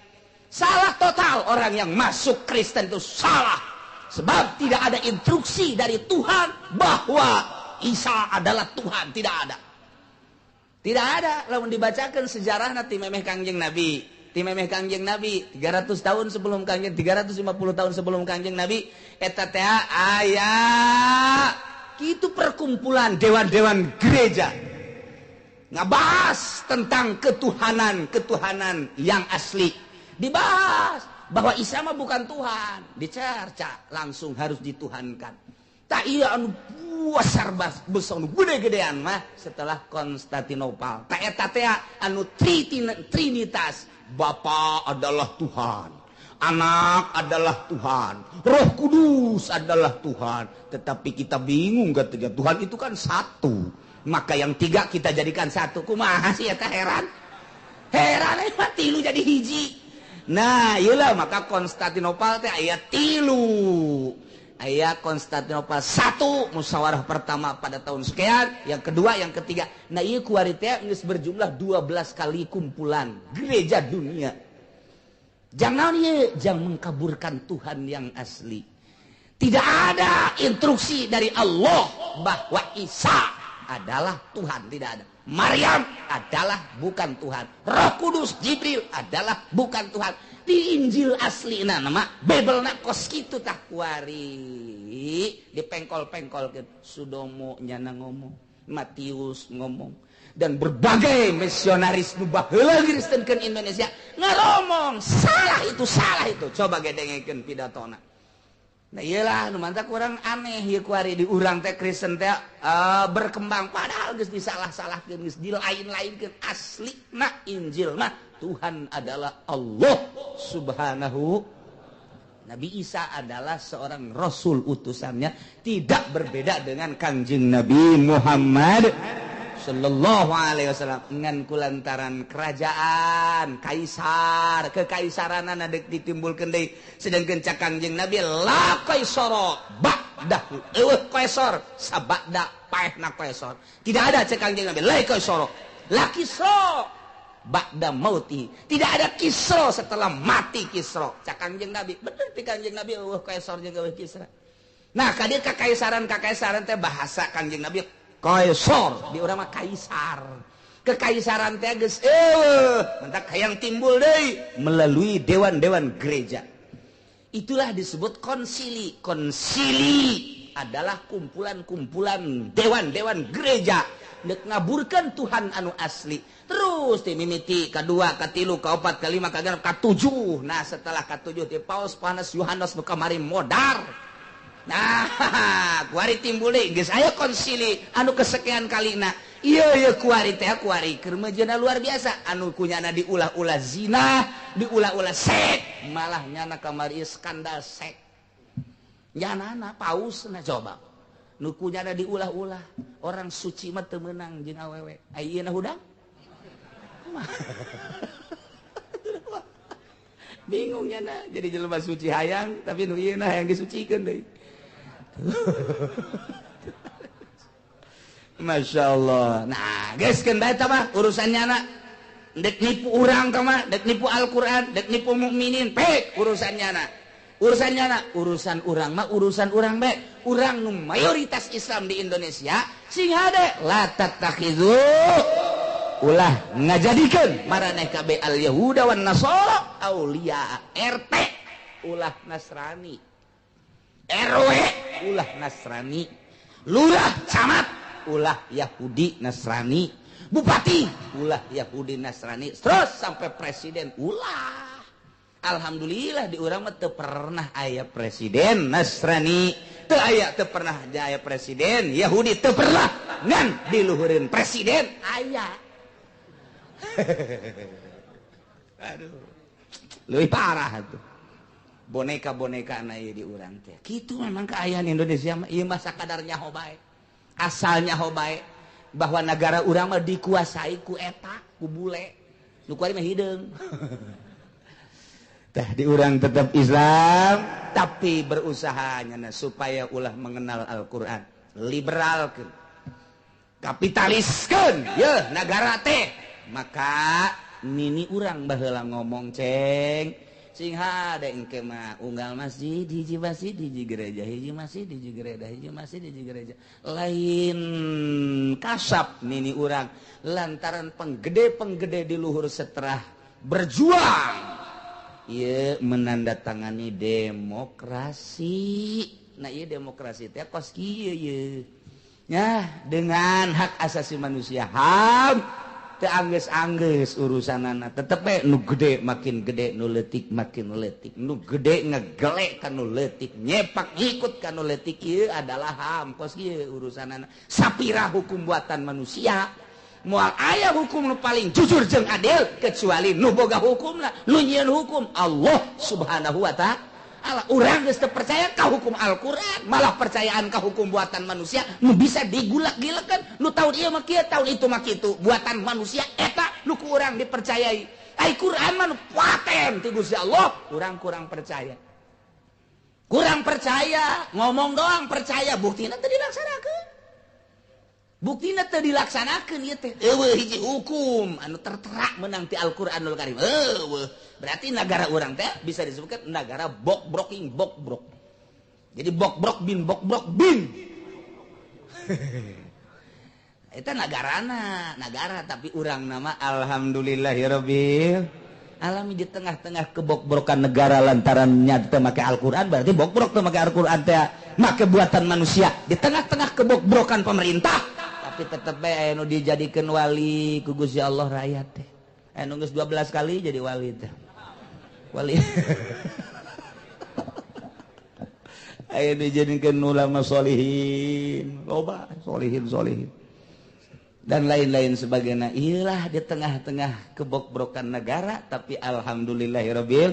[SPEAKER 1] Salah total orang yang masuk Kristen itu salah. Sebab tidak ada instruksi dari Tuhan bahwa Isa adalah Tuhan, tidak ada. Tidak ada, lamun dibacakan sejarahna ti memeh Kangjeng Nabi. Ti memeh Kangjeng Nabi 300 tahun sebelum Kangjeng, 350 tahun sebelum Kangjeng Nabi eta teh aya itu perkumpulan dewan-dewan gereja ngebahas tentang ketuhanan-ketuhanan yang asli. Dibahas bahwa Isa mah bukan Tuhan, dicerca langsung harus dituhankan. Tak iya anu besar besar anu gede-gedean mah setelah Konstantinopel. Tak eta teh anu Trinitas, Bapa adalah Tuhan, Anak adalah Tuhan, Roh Kudus adalah Tuhan. Tetapi kita bingung ketika Tuhan itu kan satu, maka yang tiga kita jadikan satu. Kumaha sih eta heran? Heran mah tilu jadi hiji. Nah, iyalah maka Konstantinopel teh aya tilu. Aya Konstantinopel satu, musyawarah pertama pada tahun sekian, yang kedua, yang ketiga. Nah, ieu kuari teh geus berjumlah 12 kali kumpulan gereja dunia. Jangan ye, jangan mengkaburkan Tuhan yang asli. Tidak ada instruksi dari Allah bahwa Isa adalah Tuhan, tidak ada. Maryam adalah bukan Tuhan. Roh Kudus Jibril adalah bukan Tuhan. Di Injil asli nama Bible na kos kitu tah kuari dipengkol-pengkolkeun. Sudomo nyana ngomong, Matius ngomong, dan berbagai misionaris nu baheula ngristenkeun Indonesia ngaromong salah itu, salah itu. Coba gedengekeun pidatona. Nah iyalah nu mantak urang aneh ieu kuari di urang teh Kristen teh berkembang padahal geus disalah-salahkeun, geus dilain-lainkeun. Aslina Injil mah Tuhan adalah Allah Subhanahu. Nabi Isa adalah seorang rasul utusannya, tidak berbeda dengan Kangjeng Nabi Muhammad sallallahu alaihi wasallam ngan kulantaran kerajaan kaisar kekaisaranana deuk ditimbulkeun deui sedangkeun cak Kangjeng Nabi la kaisara ba'dahu eueuh kaisar sabada paehna kaisar tidak ada cek Kangjeng Nabi la kaisara la kisra ba'da mauti tidak ada Kisra setelah mati Kisra cak Kangjeng Nabi bener ti Kangjeng Nabi eueuh kaisar jeung eueuh Kisra. Nah ka dieu kakaisaran teh bahasa Kangjeng Nabi kaisar di urang mah kaisar kekaisaran teh geus eueuh mentak hayang timbul deui melalui dewan-dewan gereja. Itulah disebut konsili. Konsili adalah kumpulan-kumpulan dewan-dewan gereja dek ngaburkan Tuhan anu asli. Terus ti mimiti kadua, katilu, kaopat, kalima, kagenep, katujuh. Nah setelah katujuh ti Paus Panas Yohanes nu kamari modar. Nah, kuari timbul deui geus aya konsili anu kesekian kalina. Ieu ieu kuari teh kuari keur meujeuhna luar biasa anu kunyana diulah-ulah zina, diulah-ulah sek, malah nyana kamari skandal sek. Nyanana pausna coba. Nu kunyana diulah-ulah, orang suci mah teu meunang jeung awewe. Ayeuna hudang? Bingung nyana jadi jelema suci hayang tapi nu ieu hayang disucikeun deui. Masya Allah. Nah, geus keun bae tah mah urusannya na. Dek nipu urang tah mah, dek nipu Al-Qur'an, dek nipu mukminin, pek urusannya na. Urusannya na, urusan urang mah urusan urang bae. Urang nu mayoritas Islam di Indonesia sing hade la tattakhidhu ulah ngajadikeun maraneh kabeh al Yahuda wan Nasara auliya. RT ulah Nasrani, RW ulah Nasrani, lurah camat ulah Yahudi Nasrani, bupati ulah Yahudi Nasrani, terus sampai presiden ulah. Alhamdulillah di urang mah teu pernah aya presiden Nasrani, teu aya teu pernah aya presiden Yahudi, teu pernah ngan diluhureun presiden aya. Aduh, leuwih parah tuh. Boneka-boneka na ieu di urang teh. Kitu memang kaayaan Indonesia mah ieu mah sakadar nyaho bae. Asal nyaho bae bahwa negara urang mah dikuasai ku eta, ku bule. Nu kuari mah hideung. Tah di urang tetap Islam tapi berusaha nyana supaya ulah mengenal Al-Qur'an. Liberalkeun. Kapitaliskeun yeuh nagara teh. Maka nini urang baheula ngomong ceng sing hade engke mah unggal masjid hiji masjid hiji gereja hiji masjid hiji gereja hiji masjid hiji gereja lain kasap nini urang lantaran penggede-penggede di luhur setelah berjuang ieu menandatangani demokrasi. Nah ieu demokrasi teh kos kieu ieu nya dengan hak asasi manusia HAM teu anggeus-anggeus urusanana tetep we nu gede makin gede nu leutik makin leutik nu gede ngegelek ka nu leutik nyepak ngikut ka nu leutik ieu adalah HAM kos kieu urusanana sapira hukum buatan manusia moal aya hukum nu paling jujur jeung adil kecuali nu boga hukumna nu nyieun hukum Allah Subhanahu wa ta'ala. Urang geus teu percaya ka hukum Al-Qur'an malah percayaan ka hukum buatan manusia nu bisa digulak-gilekeun nu taun ieu mah kieu taun itu mah kitu buatan manusia eta nu ku urang dipercayai. Ai Qur'an mah nu paten ti Gusti Allah urang kurang percaya. Kurang percaya ngomong doang percaya buktina teu dilaksanakeun. Buktina teu dilaksanakeun ieu teh eueuh hiji hukum anu tertera menang ti Al-Qur'anul Karim. Eueuh berarti negara urang teh bisa disebutkan negara bokbroking bokbrok. Jadi bokbrok bin bokbrok bin. Eta nagarana, nagara tapi urang nama alhamdulillahirabbil alami di tengah-tengah kebokbrokan negara lantarannya teu make Al-Qur'an berarti bokbrok teu make Al-Qur'an teh make buatan manusia di tengah-tengah kebokbrokan pemerintah tapi tetep bae aya nu dijadikeun wali ku Gusti Allah rakyat teh. Aya nu geus 12 kali jadi wali teh. Wali. Aya dijadikeun ulama solihin, loba solihin solihin. Dan lain-lain sebagainya. Iyalah di tengah-tengah kebokbrokan negara tapi alhamdulillahirabbil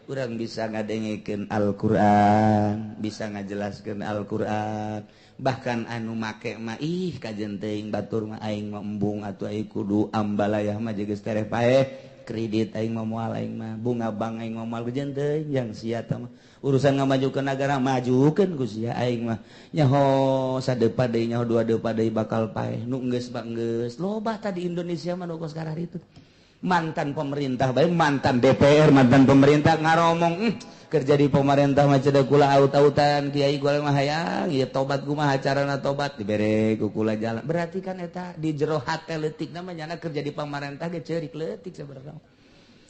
[SPEAKER 2] Urang bisa ngadengekeun Al-Qur'an, bisa ngajelaskeun Al-Qur'an. Bahkan anu make mah ih kajen teuing batur mah aing mah embung atuh aing kudu ambalayah mah geus tereh paeh kredit aing mah moal aing mah bunga bank aing mah moal kajen teuing yang sia mah urusan ngamajukeun negara majukeun ku sia aing mah nyaho sadepa deui nyaho dua depa deui bakal paeh nu geus mah geus loba tadi Indonesia mah nu kos itu mantan pemerintah bae mantan DPR mantan pemerintah ngaromong kerja di pemerintah mah cedak kula aut-autan kiai gua mah hayang ieu tobat kumaha carana tobat dibere ku kula jalan berarti kan eta di jero hate leutik namanya kerja di pemerintah ge ceurik leutik sabarang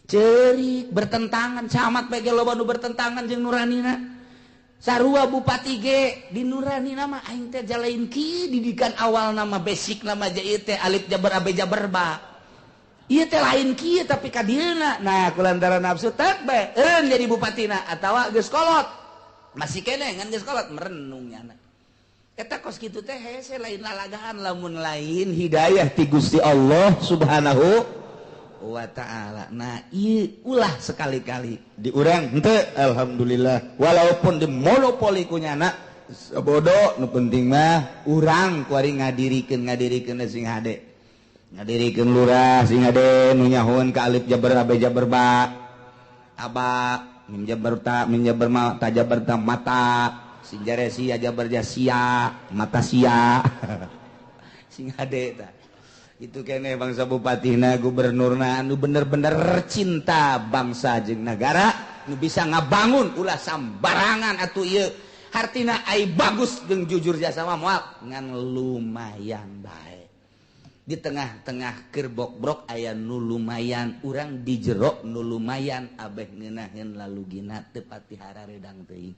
[SPEAKER 2] ceurik bertentangan camat bae ge loba nu bertentangan jeung nuranina sarua bupati ge di nuranina mah aing teh jalain ki didikan awal nama basic nama ieu teh alif jabar ab jabar ba ieu teh lain kieu tapi ka dieuna nah kulantaran nafsu tek bae eureun jadi bupatina atawa geus kolot masih keneh ngan geus kolot merenung nyana eta kos kitu teh hese lain lalagaan lamun lain hidayah ti Gusti Allah Subhanahu wa ta'ala. Nah ieu ulah sekali-kali di urang henteu alhamdulillah walaupun di monopoli ku nyana sabodo nu penting mah urang kuari ngadirikeun sing hade ngadirikeun lurah sing hade nu nyahoeun ka alif jabar ab jabar ba aba mim jabar ta mim jabar ma ta jabar ta mata sing jare sia jabar ja sia mata sia sing hade ta itu kene bangsa bupatina gubernurna anu bener-bener cinta bangsa jeung negara nu bisa ngabangun ulah sambarangan atuh ieu hartina ai bagus jeung jujur jasa mah moal ngan lumayan bae di tengah-tengah kerbok-brok aya nu lumayan urang di jero nu lumayan abeh ngeunaheun lalugina teu pati hararedang teuing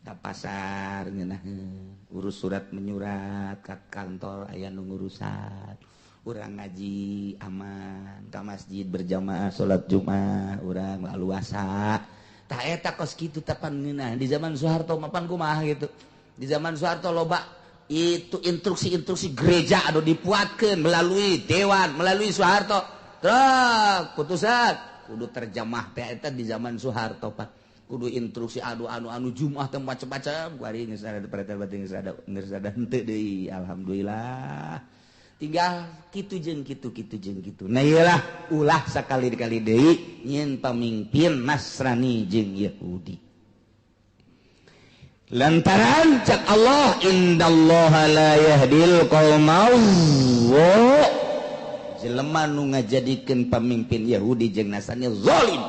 [SPEAKER 2] ka pasar ngeunaheun urus surat menyurat ka kantor aya nu ngurusan urang ngaji aman ka masjid berjamaah salat Jumat urang laluasa tah eta kos kitu tapan ngeunah di zaman Soeharto mapan kumaha gitu di zaman Soeharto loba itu instruksi-instruksi gereja anu dipuatkeun melalui dewan melalui Soeharto truk putusan kudu terjemah teh eta di zaman Soeharto pak kudu instruksi anu anu anu Jumat teh macam-macam kuari geus ada perintah batin geus ada henteu deui alhamdulillah tinggal kitu jeung kitu kitu jeung kitu nah iyalah ulah sakali-kali deui nyieun pamimpin Nasrani jeung Yahudi lantaran cak Allah indallaha la yahdil qaumal jelema nu ngajadikeun pamimpin Yahudi jeung Nasrani zalim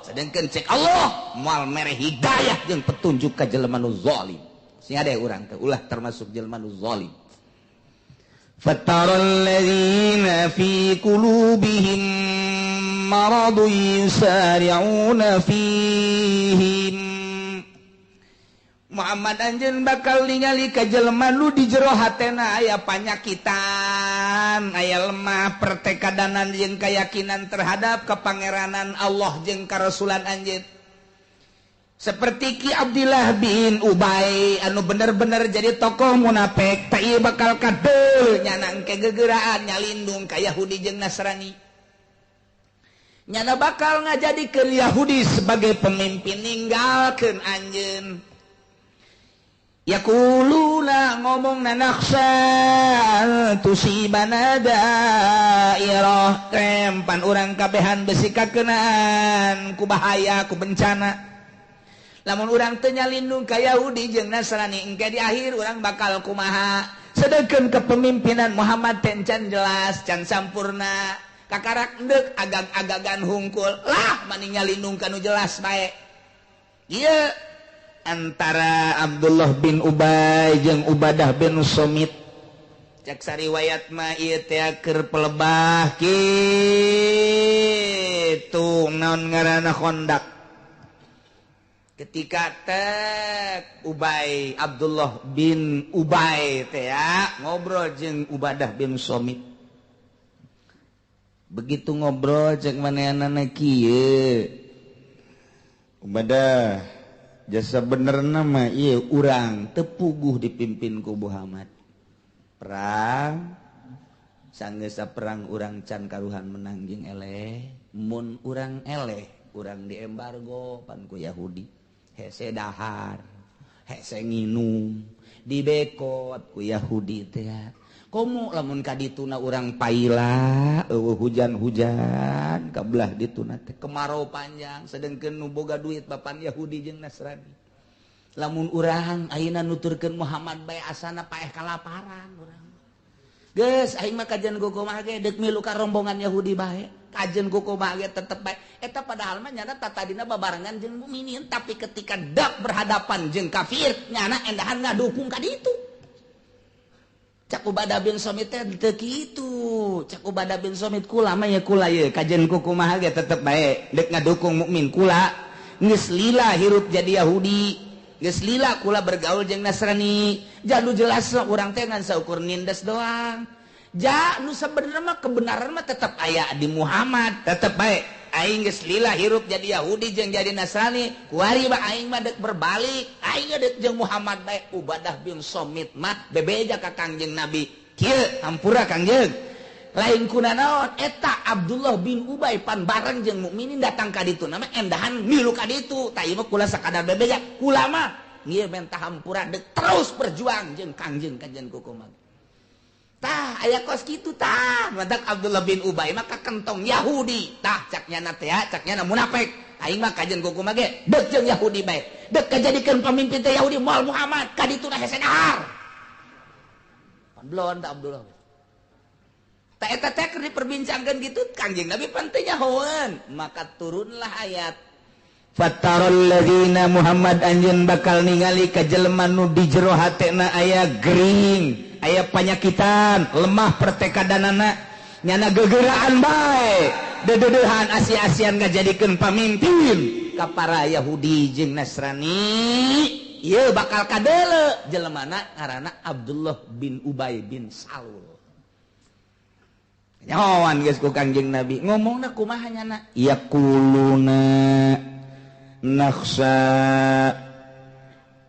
[SPEAKER 2] sedangkan cek Allah moal mere hidayah jeung petunjuk ka jelema nu zalim sing ade urang teh ulah termasuk jelema nu zalim fataral ladzina fi qulubihim maradun yusari'una fihim Muhammad anjeun bakal ningali ka jelema nu di jero hatena aya panyakitan aya lemah pertekadanan jeung keyakinan terhadap kepangeranan Allah jeung karasulan anjeun seperti Ki Abdillah bin Ubay anu bener-bener jadi tokoh munafik teh ieu bakal kadeul nyana engke gegeraan nyalindung ka Yahudi jeung Nasrani nyana bakal ngajadikeun Yahudi sebagai pemimpin ninggalkeun anjeun yaquluna ngomong nakhsha tusibana dairah tempan urang kabehan besi kakenaan ku bahaya ku bencana lamun urang teu nyalindung ka Yahudi jeung Nasrani engke di akhir urang bakal kumaha sedengkeun kepemimpinan Muhammad teh can jelas can sampurna kakarak endek agag-agagan hungkul lah mani nyalindung ka nu jelas bae ieu antara Abdullah bin Ubay jeung Ubadah bin Somit cek sariwayat mah ieu teh keur pelebah kitu naon ngaranna Khandaq ketika tek Ubay Abdullah bin Ubay teh ngobrol jeung Ubadah bin Somit begitu ngobrol cek manehanana kieu Ubadah jasa bener nama iya urang tepuguh dipimpin ku Muhammad perang sanggesa perang urang can karuhan menang jeung eleh mun urang eleh Urang di embargo pan ku Yahudi. Hese dahar, hese nginum, dibekot ku Yahudi teh. Komo lamun ka dituna urang paila, eueuh hujan-hujan kabelah dituna teh kemarau panjang sedengkeun nu boga duit bapan Yahudi jeung Nasrani. Lamun urang ayeuna nuturkeun Muhammad bae asana paeh kalaparan urang. Geus aing mah kajian kumaha ge deuk milu ka rombongan Yahudi bae. Kajian kumaha ge tetep bae. Eta padahal mah nyana tatadina babarengan jeung mukminin, tapi ketika dak berhadapan jeung kafir nyana endahan ngadukung ka ditu. Cak Ubadah bin Somit teh teu kitu. Cak Ubadah bin Somit kula mah ya kula ye kajian kumaha ge tetep bae deuk ngadukung mukmin kula. Geus lila hirup jadi Yahudi. Geus lila kula bergaul jeung Nasrani. Jalu jelas urang teh ngan saukur nindes doang. Ja nu sabenerna mah kebenaran mah tetep aya di Muhammad, tetep bae. Aing geus lila hirup jadi Yahudi jeung jadi Nasrani. Kuari mah aing mah deuk berbalik, aing deuk jeung Muhammad bae. Ubadah bin Somit mah bebeja ka Kangjeng Nabi. Kieu hampura Kangjeng. Lain kuna naon eta Abdullah bin Ubay pan bareng jeung mukminin datang ka ditu nama endahan milu ka ditu. Tah ieu mah kula sakadar bebeja, kula mah ieu menta hampura deuk terus berjuang jeung Kangjeng kajian kukumaha. Tah aya kos kitu tah madak Abdullah bin Ubay mah ka kentong Yahudi. Tah cak nyana teh cak nyana munafik. Aing mah kajian kukumaha ge deuk jeung Yahudi bae. Deuk kajadikeun pamimpin teh Yahudi moal Muhammad ka ditu na hese dahar. Pan belon tah Abdullah. Tak eta teh keur diperbincangkeun gitu Kangjeng Nabi pan teu nyahoeun, maka turunlah ayat
[SPEAKER 3] Fatarul ladzina Muhammad anjeun bakal ningali ka jelema nu di jero hatena aya gering, aya panyakitan, lemah pertekadanana, nyana gegeraan bae, dedeudehan asi-asian ngajadikeun pamimpin ka para Yahudi jeung Nasrani.
[SPEAKER 2] Ieu bakal kadeuleu jelemana ngaranna Abdullah bin Ubay bin Salul.
[SPEAKER 3] Nyahoan geus ku Kangjeng Nabi ngomongna kumaha nyana yaquluna nakhsa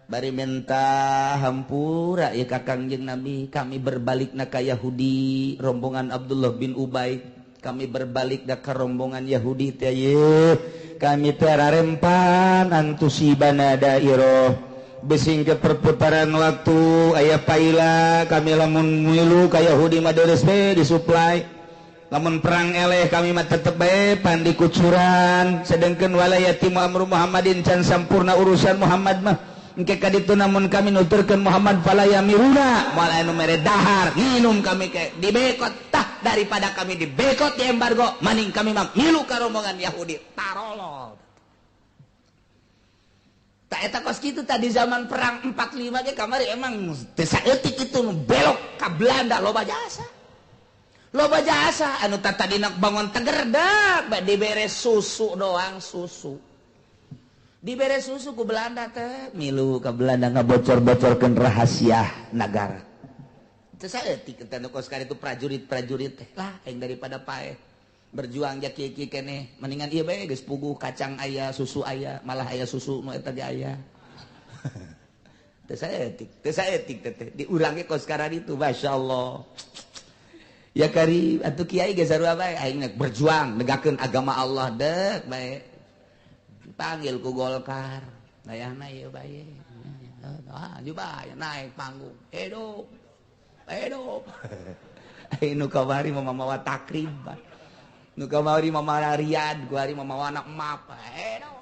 [SPEAKER 3] bari minta hampura ya ka Kangjeng Nabi, kami berbalikna ka Yahudi rombongan Abdullah bin Ubay, kami berbalik da ka rombongan Yahudi teh ye kami teh rarempan antusibana dairah besing ke perputaran waktu aya paila kami lamun milu ka Yahudi mah deres be disuplai. Lamun perang eleh kami mah tetep bae pandi kucuran sedengkeun walayati amru Muhammadin can sampurna urusan Muhammad mah engke ka ditu namun kami nuturkeun Muhammad fala yamiruna moal anu mere dahar nginum kami ke dibekot tah daripada kami dibekot di embargo maning kami mah milu ka rombongan Yahudi tarolol.
[SPEAKER 2] Tak eta kos kitu tadi zaman perang 45 ge kamari emang teu saeutik itu nu belok ka Belanda loba jasa. Loba jasa anu tadina bangun teger dak dibere susu doang susu. Dibere susu ku Belanda teh
[SPEAKER 3] milu ka Belanda ngabocor-bocorkeun rahasia nagara.
[SPEAKER 2] Teu saeutik eta nu kos itu prajurit-prajurit teh lah aing daripada paeh berjuang ja kieu-kieu keneh mendingan ieu bae geus puguh kacang aya susu aya malah aya susu nu eta ge aya. Teu saeutik teh diulangi kos itu masyaallah. Ya kari atuh kiai ge sarua bae aing berjuang negakeun agama Allah deuk bae. Panggil ku Golkar. Dayahna ieu bae. Ah, bae naik panggung. Hidup. Hidup.
[SPEAKER 3] Aing nu kamari mah mawa takrib. Nu kamari mah mawa Riyad, kuari mah mawa anak map.
[SPEAKER 2] Hidup.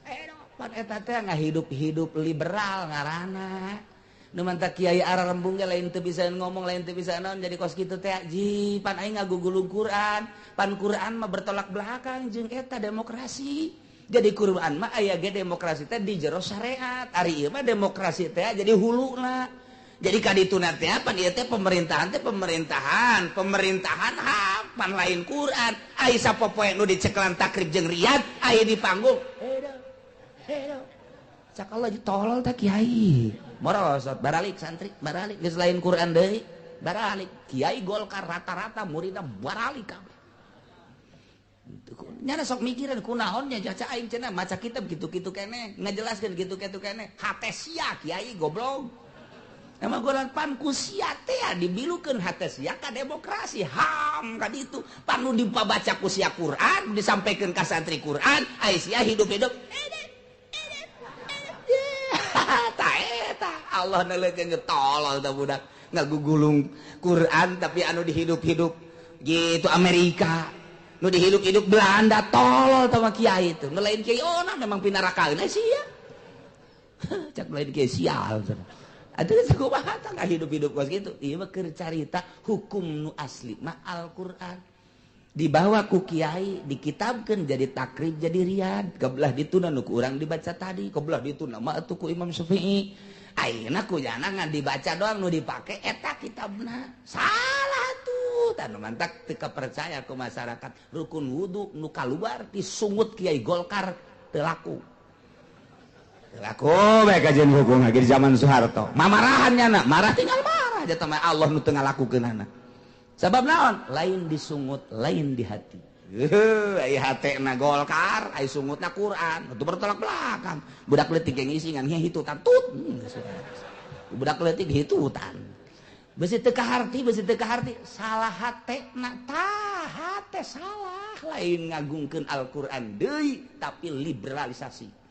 [SPEAKER 2] Hidup. Pan eta teh ngahidup-hidup liberal ngaranna. Nu mantak kiai ararembung ge lain teu bisa ngomong lain teu bisa naon jadi kos kitu teh ji pan aing ngagugulung Quran pan Quran mah bertolak belakang jeung eta demokrasi jadi Quran mah aya ge demokrasi teh di jero syariat ari ieu mah demokrasi teh jadi huluna jadi ka dituna teh pan ieu teh pemerintahan teh pemerintahan pemerintahan hak pan lain Quran ai sapopoe nu diceklan takrib jeung Riyad ai di panggung hedo hedo cak Allah tolol teh kiai morosot baralik santri baralik geus lain Quran deui baralik kiai Golkar rata-rata muridna baralik kabeh nyana sok mikiran kunaon nya caca aing cenah maca kitab kitu-kitu keneh ngajelaskeun kitu-kitu keneh hate sia kiai goblok emang golan pan ku sia teh dibilukeun hate sia ka demokrasi HAM
[SPEAKER 3] Islam ka ditu. Panu dipabaca ku sia Quran, disampaikan ka santri Quran, ai sia hidup-hidup. Ta eta Allah neulekeun tolol tah budak ngagugulung Quran tapi anu dihidup-hidup gitu Amerika. Nu dihidup-hidup Belanda tolol tah mah kiai itu. Nu lain kiai ona memang pinarakaeun sia. Cak lain kiai sial cenah. Atuh kumaha tah hidup-hidup kos kitu. Ieu mah keur carita hukum nu asli mah Al-Qur'an. Dibawa ku kiai dikitabkeun jadi takrib jadi riad. Kebelah dituna nu ku urang dibaca tadi, kebelah dituna mah atuh ku Imam Syafi'i. Ayeuna ku jana ngan dibaca doang nu dipake eta kitabna. Salah tuh, tah nu mantak teu kapercaya ku masyarakat. Rukun wudu nu kaluar disungut kiai Golkar teu laku. Laku bae kajian hukum lagi di zaman Soeharto. Mamarahan nyana, marah tinggal marah jatuh mah Allah nu teu ngalakukeunana. Sabab naon? Lain disungut, lain di hati. Ai hatena Golkar, ai sungutna Quran. Itu bertolak belakang. Budak leutik yang ngisi ngan hitutan tut. Budak leutik hitutan. Beusi teu kaharti, beusi teu kaharti, salah hatena tah, hate salah. Lain ngagungkeun Al-Qur'an deui tapi liberalisasi.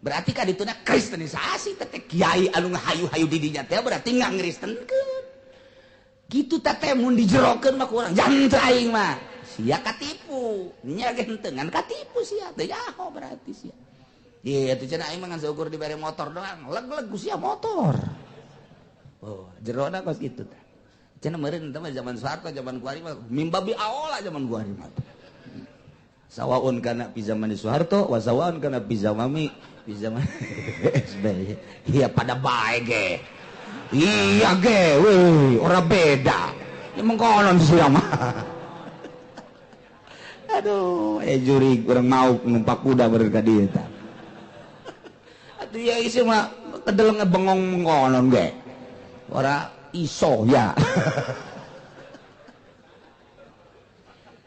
[SPEAKER 3] Berarti kan dituna kristenisasi teh kiai anu ngahayu-hayu di dinya teh berarti ngangristenkeun. Kitu teh teh mun dijerokeun mah ku urang jangan aing mah. Sia katipu, nya ge henteu ngan katipu sia teh jaho berarti sia. Ieu atuh cenah aing mah ngan saukur dibere motor doang, leg-leg ku sia motor. Oh, jerona kos kitu teh. Cenah meureun teh mah zaman Soeharto, zaman kuari mah mimbabi aola zaman kuari mah. Sawaun kana pi zaman Soeharto, wa sawaun kana pi zamami pi zaman SBY. Iya pada bae ge. Iya ge, weh, ora beda. Ya mengkonon sia mah. Aduh, juri urang mau numpak kuda beureun ka dieu tah. Atuh ya isi mah kedel ngebengong mengkonon ge. Ora iso ya.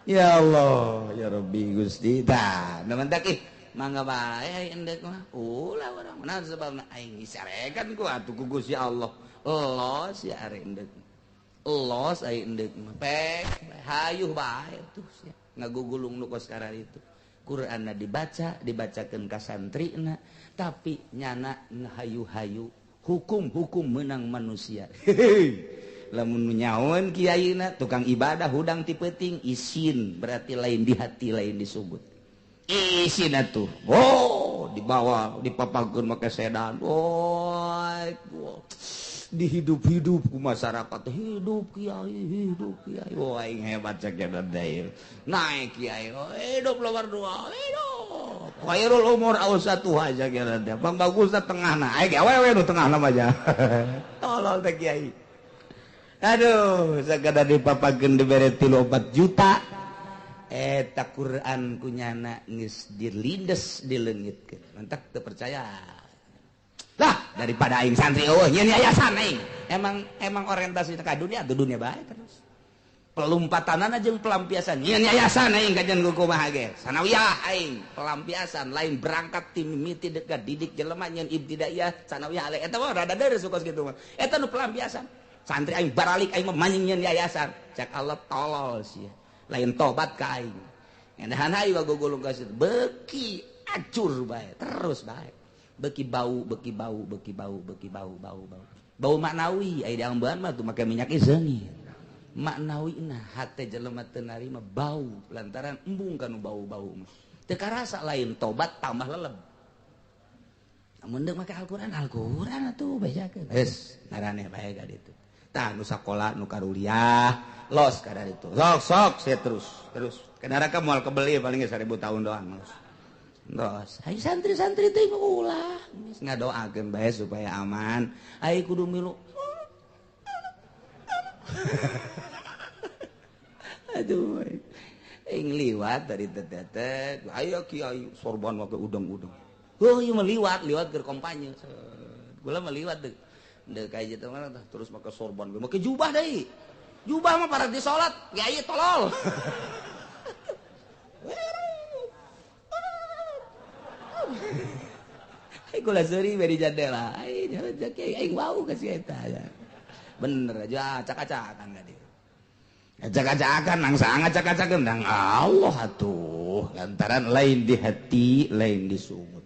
[SPEAKER 3] Ya Allah, ya Rabbi Gusti. Tah, mantak ih, mangga bae endek mah. Ulah urang naon sababna aing disarekan ku atuh ku Gusti Allah. Los ya are endek. Los aing endek mah. Pek hayuh bae tuh sia. Ngagugulung nu kos kararitu. Qur'anna dibaca, dibacakeun ka santrina, tapi nyana ngahayu-hayu hukum-hukum menang manusia. Lamun nyaon kiaina tukang ibadah hudang ti peuting isin berarti lain di hati lain disugut isin atuh. Oh dibawa dipapakeun make sedan. Oh dihidup-hidup ku masyarakat, hidup kiai, hidup kiai. Oh aing hebat cek deui. Naik kiai, oh, hidup nomor 2, hidup. Khairul umur awsatuha cek teh. Pang bagusna tengahna. Aing awewe nu tengahna mah aja. Tolol teh kiai. Aduh, sagada dipapakeun dibere 3-4 juta. Eta Quran ku nyana geus dilindes dileungitkeun. Mantak teu percaya. Lah, daripada aing santri eueuh nyeun yayasan aing. Emang orientasi ka dunia atuh dunia bae terus. Pelumpatanana jeung pelampiasan. Nyeun yayasan aing kajian ku kumaha ge. Sanawiyah aing, pelampiasan lain berangkat ti mimiti dekat didik jelema nyeun ibtidaiyah sanawiyah alai. Eta mah rada deureuh kos kitu mah. Eta nu pelampiasan. Santri aing baralik aing mah manjing nyeun yayasan. Cak Allah tolol sia. Lain tobat ka aing. Endahan hayu gugulung ka situ. Beuki acur bae, terus bae. Beuki bau, beuki bau, beuki bau, beuki bau, bau, bau. Bau maknawi aya di ambean mah tuh make minyak seungit. Maknawi na hate jelema teu narima bau lantaran embung kanu bau-bau mah. Teu karasa lain tobat tambah leleb. Lamun deuk make Al-Qur'an, Al-Qur'an atuh bejakeun. Geus, ngaraneh bae ka ditu. Tah nu sakola nu karuliah los kada ditu. Sok sok sia terus terus. Ke neraka moal kebeli paling 1000 tahun doang los. Los, hayu santri-santri teh ulah geus ngadoakeun bae supaya aman. Hayu kudu milu. Aduh. Aing liwat dari teteh, ayo kiai sorban make udang-udang. Heuh ieu mah liwat, liwat keur kampanye. Gula mah liwat deuk. Deuk ka ieu teh mah terus make sorban, make jubah deui. Jubah mah para di salat, kiai tolol. Aing kula seuri bari jandela. Aing kiai aing wau ka si eta. Bener aja acak-acakan ka dieu.
[SPEAKER 2] Acak-acakan nangsa ngacak-acakan nang Allah atuh lantaran lain di hati lain di sungut.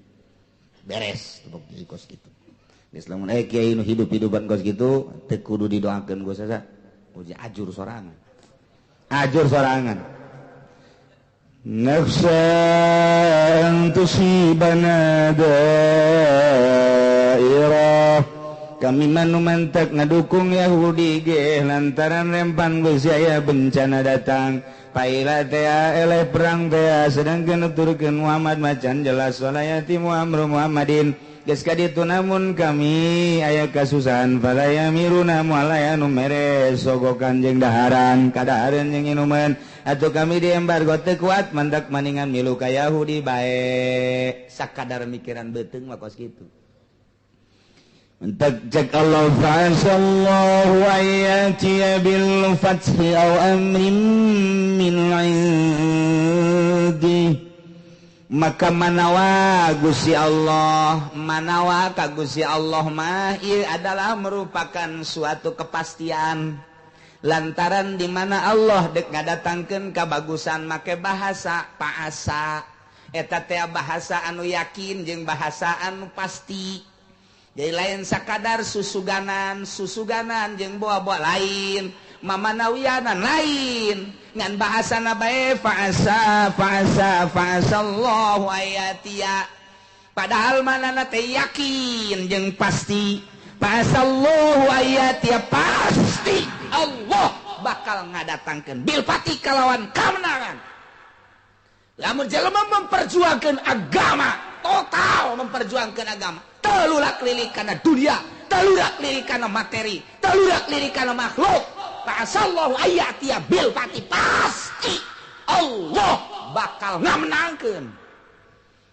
[SPEAKER 2] Beres tepuk kos gitu. Geus lamun aya kiai nu hidup-hidupan kos gitu teu kudu didoakeun ku sasa. Uji ajur sorangan. Ajur sorangan. Nafsa an tusibana dairah. Kami manu mantek ngadukung Yahudi ge lantaran rempan geus aya bencana datang. Paila tea eleh perang tea sedangkeun nuturkeun Muhammad macan jelas walayati Muhammad Muhammadin. Geus ka ditu namun kami aya kasusahan falaya miruna mualaya nu mere sogokan jeung daharan kadahareun jeung inuman atuh kami di embargo teu kuat mandak maningan milu ka Yahudi bae sakadar mikiran beuteung mah kos kitu. Entak cek Allah fa'asallahu ayatiya bil fathi aw amrin min indi. Maka manawa Gusti Allah, manawa ka Gusti Allah mah ieu adalah merupakan suatu kepastian. Lantaran di mana Allah dek ngadatangkeun kabagusan make bahasa paasa. Eta teh bahasa anu yakin jeung bahasa anu pasti. Jadi lain sakadar susuganan, susuganan jeung boa-boa lain, mamanawianan lain. Ngan bahasana bae fa'asa fa'asa fa'asallahu ayatia. Padahal manana teh yakin jeung pasti. Fa'asallahu ayatia pasti Allah bakal ngadatangkeun bil pati kalawan kamenangan. Lamun jelema memperjuangkeun agama, total memperjuangkeun agama. Telulak lirik karena dunia, telulak lirik karena materi, telulak lirik karena makhluk. Fa'asallahu ayatia bil pati pasti Allah bakal ngamenangkeun.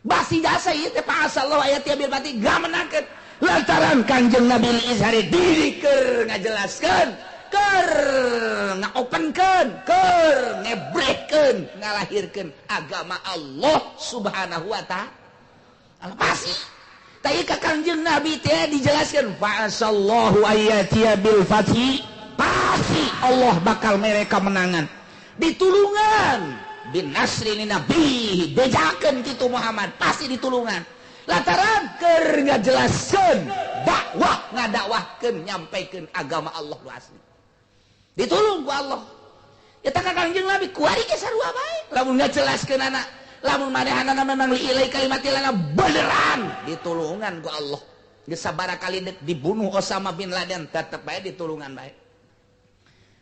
[SPEAKER 2] Basi jasa ieu teh fa'asallahu ayatia bil pati ngamenangkeun. Lantaran Kanjeng Nabi Izhari diri keur ngajelaskeun, keur ngaopenkeun, keur ngebrehkeun, ngalahirkeun agama Allah Subhanahu wa ta'ala. Pasti tapi ka Kanjeng Nabi teh dijelaskan fa'asallahu ayatiya bil fathi pasti Allah bakal mere kemenangan ditulungan bin nasri ni nabi bejakeun kitu Muhammad pasti ditulungan lantaran keur ngajelaskeun dakwah ngadakwahkeun nyampaikeun agama Allah nu asli ditulung ku Allah eta ka Kanjeng Nabi kuari ge sarua bae lamun ngajelaskeun anak lamun manehanana memang liilai kalimatilana beneran ditulungan ku Allah. Geus sabaraha kali dibunuh Osama bin Laden tetep bae ditulungan bae.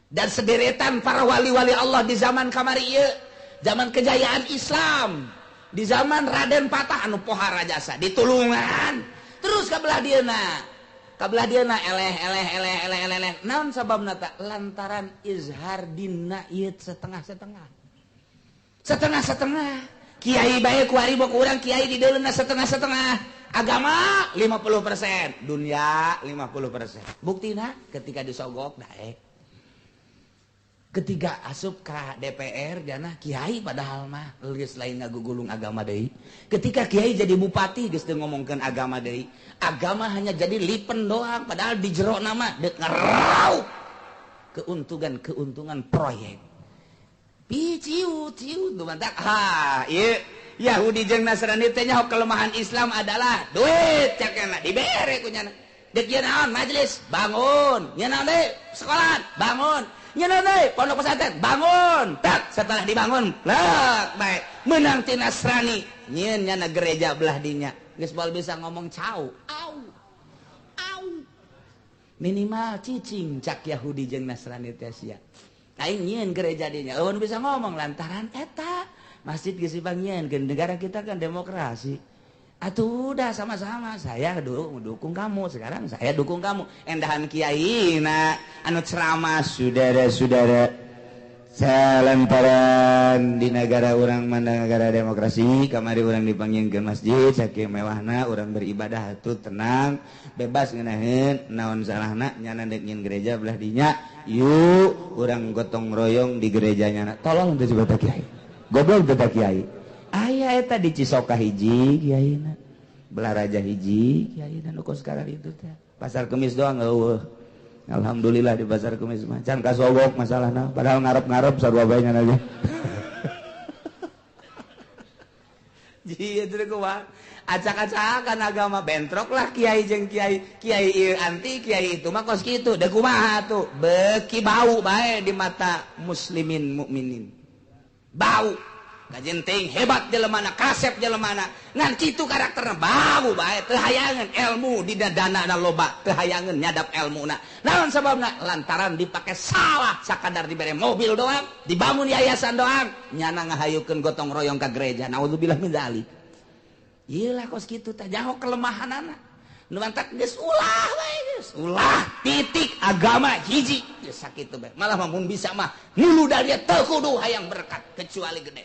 [SPEAKER 2] Dan sederetan para wali-wali Allah di zaman kamari ieu, zaman kejayaan Islam, di zaman Raden Patah anu pohara jasa ditulungan. Terus ka belah dieuna. Ka belah dieuna eleh eleh eleh eleh eleh. Naon sababna ta? Lantaran izhar dina ieu setengah-setengah. Setengah-setengah. Kiai bae kuari bok urang kiai di deuleuna setengah-setengah. Agama 50%, dunia 50%. Buktina ketika disogok daek. Ketika asup ka DPR jana kiai padahal mah geus lain ngagugulung agama deui. Ketika kiai jadi bupati geus teu ngomongkeun agama deui. Agama hanya jadi lipen doang padahal di jero nama deuk ngeraup keuntungan-keuntungan proyek. Pi ciu ciu tuh mantak ha ieu Yahudi jeung Nasrani teh nyaho kelemahan Islam adalah duit cakena dibere ku nyana. Deuk ieu naon majelis bangun, nya naon deui sekolah bangun, nya naon deui pondok pesantren bangun. Tak setelah dibangun lek bae meunang ti Nasrani nyieun nyana gereja belah dinya geus moal bisa ngomong cau au au minimal cicing cak Yahudi jeung Nasrani teh sia. Aing nyieun gereja dinya eueun bisa ngomong lantaran eta masjid geus dipangieun negara kita kan demokrasi. Atuh udah sama-sama saya dulu dukung kamu sekarang saya dukung kamu endahan kiai na anu ceramah saudara-saudara Salemparan di negara orang mana negara demokrasi kamari orang dipanggil ke masjid saking mewahna orang beribadah tuh tenang bebas ngeunaheun naon salahna nyana deuk nyin gereja belah dinya yuk urang gotong royong di gerejanya tolong teu coba kiai goblok teu kiai aya eta di Cisoka hiji kiaina belah raja hiji kiaina nu kos sekarang itu teh pasar Kemis doang eueuh. Alhamdulillah di pasar kemis mah can kasogok masalahna padahal ngarep-ngarep sarua bae nya aja.
[SPEAKER 3] Ji itu kumaha acak-acakan agama bentrok lah kiai jeung kiai, kiai ieu anti kiai itu mah kos kitu da kumaha tuh beuki bau bae di mata muslimin mukminin. Bau kajenting hebat jelemana kasep jelemana ngan kitu karakterna bau bae teu hayangeun ilmu di dana loba teu hayangeun nyadap ilmuna. Naon sababna lantaran dipake salah sakadar dibere mobil doang dibangun yayasan doang nyana ngahayukeun gotong royong ka gereja naudzubillah min dzalik. Iyalah kos kitu tah jaho kelemahanana nu mantak geus ulah bae geus ulah titik agama hiji geus sakitu bae malah mah mun bisa mah nulu dari teu kudu hayang berkat kecuali gede.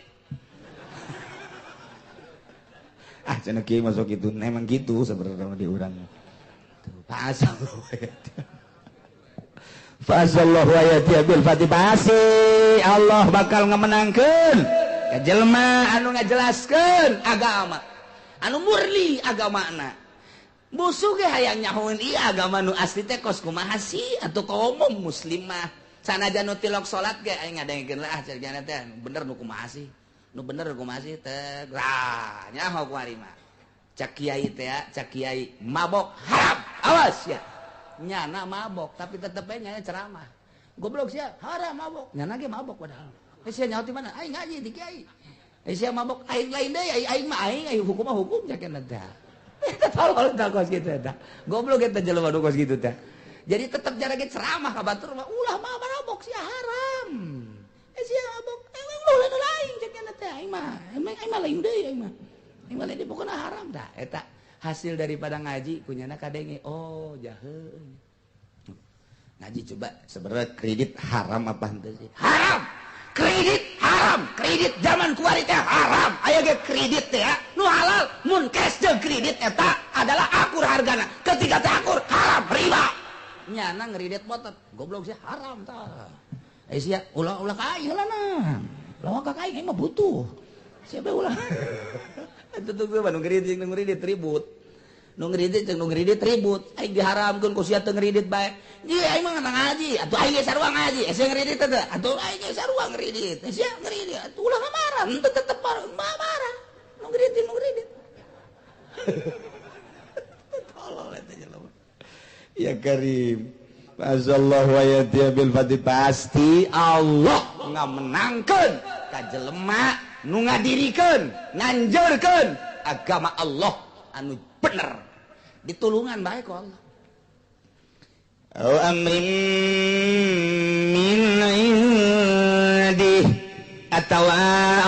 [SPEAKER 2] Ah cenah kieu masuk gitu emang gitu sebenarnya di urang
[SPEAKER 3] tuh
[SPEAKER 2] fasallahu ayati bil fatih pasti Allah bakal ngamenangkeun ka jelema
[SPEAKER 3] anu ngajelaskeun agama anu murni agamana musuh ge hayang nyahoeun ieu agama nu asli teh kos kumaha sih atuh kaum muslimah sanajan nu tilok salat ge aing ngadengkeun lah carigana teh bener nu kumaha sih nu bener kumaha sih teh lah nyaho kuari mah cak kiai teh cak kiai mabok haram awas ya nyana mabok tapi tetep bae nyana ceramah goblok sia haram mabok nyana ge mabok padahal sia nyaho ti mana aing ngaji di kiai sia mabok aing lain deui aing mah aing aing hukum mah hukum cakeun teh eta tolol tah kos kitu eta goblok eta jelema nu kos kitu teh jadi tetep jara ge ceramah ka batur mah ulah mah mabok sia haram sia mabok ulah nu lain cakeun teh aing mah aing mah lain deui aing mah lain deui pokona haram tah eta hasil daripada ngaji kunyana kadenge oh jahe ngaji coba
[SPEAKER 2] sebenarnya kredit haram apa henteu sih
[SPEAKER 3] haram kredit haram kredit zaman kuari teh haram aya ge kredit teh nu halal mun cash jeung kredit eta adalah akur hargana ketika teh akur haram riba nyana ngredit motor goblok sih haram tah eh sia ulah-ulah ka aing heula nah lawan ka aing mah butuh siapa ulah itu tuh gue nu ngredit jeung nu ngredit ribut nu ngredit jeung nu ngredit ribut aing diharamkeun ku sia teu ngredit bae ieu aing mah ngaji atuh aing ge sarua ngaji sia ngredit teh atuh aing ge sarua ngredit sia ngredit atuh ulah marah henteu tetep marah nu ngredit nu ngredit tolol eta jelema
[SPEAKER 2] ya karim Azallahu ayati bil fatih pasti
[SPEAKER 3] Allah ngamenangkeun ka jelema nu ngadirikeun nganjurkeun agama Allah anu bener ditulungan bae ku Allah.
[SPEAKER 2] Au amrin min indi atawa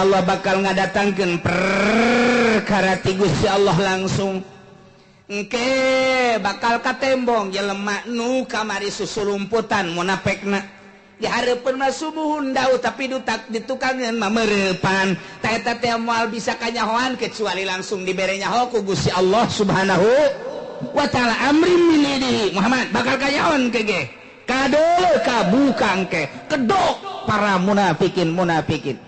[SPEAKER 2] Allah bakal ngadatangkeun perkara ti Gusti Allah langsung engke bakal katembong jelema nu kamari susulumputan munafekna dihareupeun mah subuhun dau tapi ditukangeun mah mereupan ta eta teh moal bisa kanyahoan kecuali langsung dibere nyaho ku Gusti Allah Subhanahu wa taala amrin min indihi Muhammad bakal kanyahoan ke ge kadeuleu kabuka engke kedok para munafikin munafikin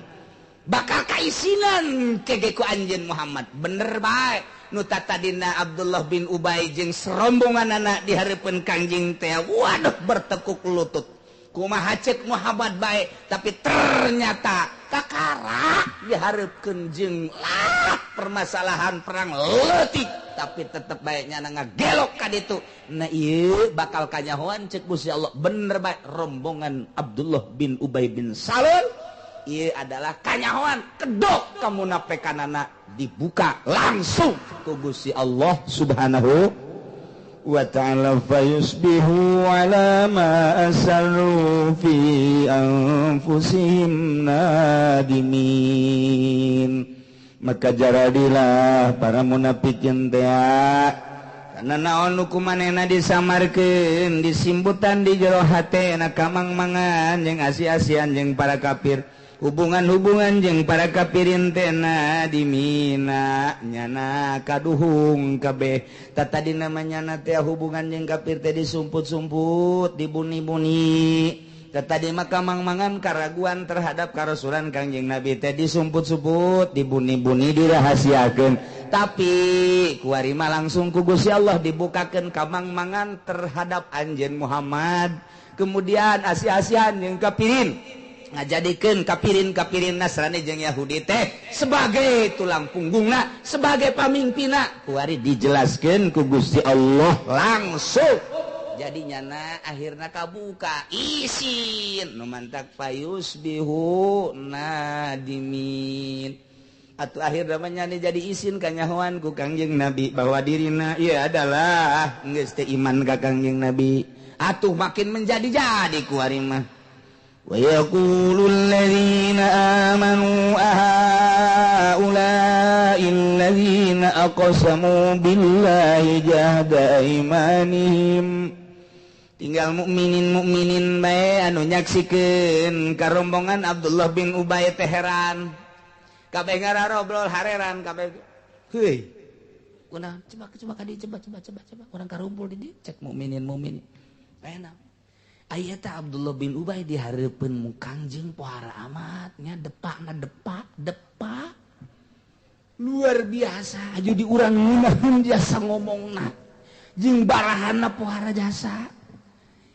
[SPEAKER 2] bakal kaisinan ke ge ku anjeun Muhammad bener bae nu tatadina Abdullah bin Ubay jeung serombongan anak dihareupeun Kangjeng teh waduh bertekuk lutut kumaha ceuk Muhammad bae tapi ternyata kakara dihareupeun jeung lah permasalahan perang leutik tapi tetep bae nyana ngagelok ka ditu nah ieu bakal kanyahoan ceuk Gusti Allah bener bae rombongan Abdullah bin Ubay bin Salul ieu adalah kanyahoan kedok kamunapekanana dibuka langsung ku Gusti Allah Subhanahu wa ta'ala fayusbihu ala ma asarru fi anfusihim nadimin maka jaradilah para munafikin teh karena naon nu kumanehna disamarkeun disimbutan di jero hate na kamang-mangan jeung asi-asian jeung para kafir hubungan-hubungan jeung para kafirin teh nadimina nyana kaduhung kabeh tadi namanya teh hubungan jeung kafir teh disumput-sumput dibuni-buni Tadi maka mangmangan karaguan terhadap karasulan Kangjeng Nabi teh disumput-sumput, dibuni-buni, dirahasiakeun. Tapi kuari mah langsung ku Gusti Allah dibukakeun kamangmangan terhadap anjeun Muhammad. Kemudian asi-asian jeung kapirin ngajadikeun kapirin-kapirin Nasrani jeung Yahudi teh sebagai tulang punggungna, sebagai pamimpinna. Kuari dijelaskeun ku Gusti Allah langsung. Jadi nyana akhirna kabuka isin nu mantak payus bihu nadimin atuh akhirna mah nyana jadi isin kanyahoan ku Kangjeng Nabi bahwa dirina ieu adalah geus teu iman ka Kangjeng Nabi atuh makin menjadi-jadi ku ari mah. Wa yaqulul ladzina amanu ahaula'i alladzina aqsamu billahi jahda aimanihim. Tinggal mukminin-mukminin bae anu nyaksikeun karombongan Abdullah bin Ubay teh heran. Kabeh ngararobrol hareran kabeh. Heuy. Kunaon? Coba coba ka dieu, coba coba coba coba urang karumpul di dieu cek mukminin-mukminin. Aya naon? Aya teh Abdullah bin Ubay di hareupeun mu Kangjeng pohara amat nya depakna depak depak. Luar biasa aju di urang ngeunaheun jasa ngomongna. Jeung barahana pohara jasa.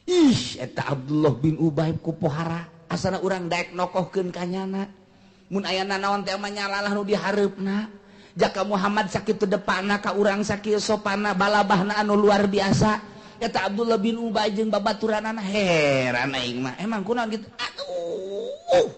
[SPEAKER 2] Ih, eta Abdullah bin Ubay ku pohara asana urang daek nokohkeun ka nyana. Mun aya nanaon teh mah nyalalah nu dihareupna. Jaka Muhammad sakitu depana ka urang sakieu sopana balabahna anu luar biasa. Eta Abdullah bin Ubay jeung babaturanana heran aing mah. Emang kunaon kitu? Aduh.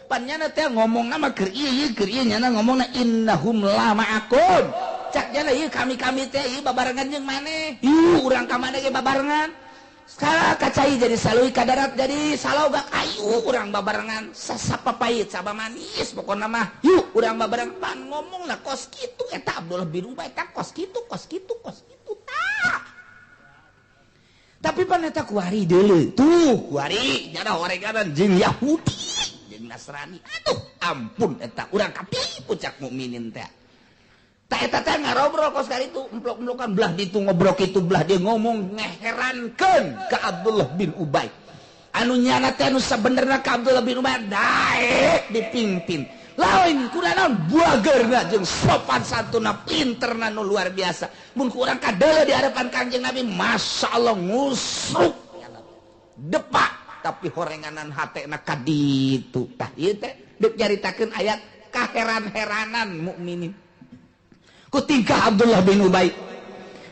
[SPEAKER 2] Pan nyana teh ngomongna mah keur ieu keur ieu nyana ngomongna innahum la ma'akum. Cak nyana ieu kami-kami teh ieu babarengan jeung maneh. Ieu urang ka maneh ge babarengan. Sekarang kacai jadi salui kadarat jadi salogak ayu urang babarengan sasapapait saba manis pokona mah yuk urang babareng pan ngomong lah kos kitu eta Abdullah bin Ubay eta kos kitu kos kitu kos kitu tah. Tapi pan eta kuari deuleu tuh kuari nyana horeganan jeung Yahudi jeung Nasrani aduh ampun eta urang katipu cak mukminin teh. Tak eta teh ngarobrol kos kali itu emplok-emplokan belah ditu ngobrol kitu belah dia ngomong ngeherankeun ka Abdullah bin Ubay. Anu nyana teh anu sabenerna ka Abdullah bin Ubay daek dipimpin. Lain kunaon buageurna jeung sopan santuna pinterna nu luar biasa. Mun ku urang kadeuleu di hadapan Kangjeng Nabi masyaallah ngusruk depak tapi horenganan hatena ka ditu. Tah ieu teh deuk nyaritakeun ayat kaheran-heranan mukminin. Ku tingkah Abdullah bin Ubay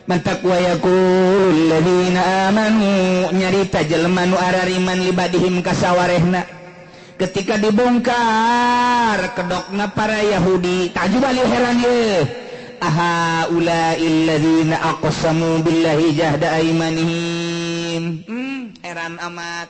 [SPEAKER 2] mantak wa yaqul ladzina amanu nyarita jelema nu arariman libadihim kasawarehna ketika dibongkar kedokna para Yahudi tajuba heran ye aha ulail ladzina aqsamu billahi jahda aimanihim. Heran amat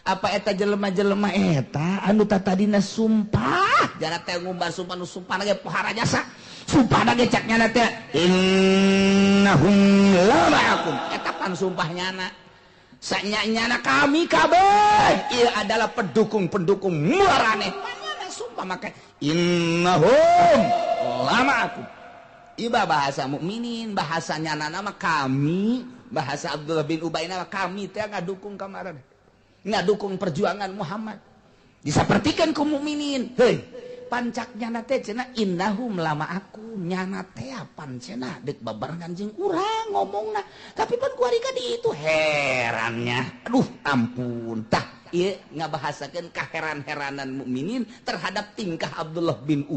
[SPEAKER 2] apa eta jelema-jelema eta anu tatadina sumpah jara teh ngumbar sumpah nu sumpah ge pohara jasa sumpah ge cak nyana teh innahum la ma'akum eta pan sumpah nyana sanya-nyana kami kabeh ieu adalah pendukung-pendukung muarane nyana sumpah maka innahum la ma'akum. Iba bahasa mukminin bahasa nyana nama kami bahasa Abdullah bin Ubay nama kami teh ngadukung kamaran ngadukung perjuangan Muhammad disapertikeun ku mukminin. Heuy pancak nyana teh cenah innahum lama aku nyana teh pan cenah deuk babarengan jeung urang ngomongna tapi pan kuari ka ditu herannya aduh ampun tah ieu ngabahasakeun kaheran-heranan mukminin terhadap tingkah Abdullah bin Ubay.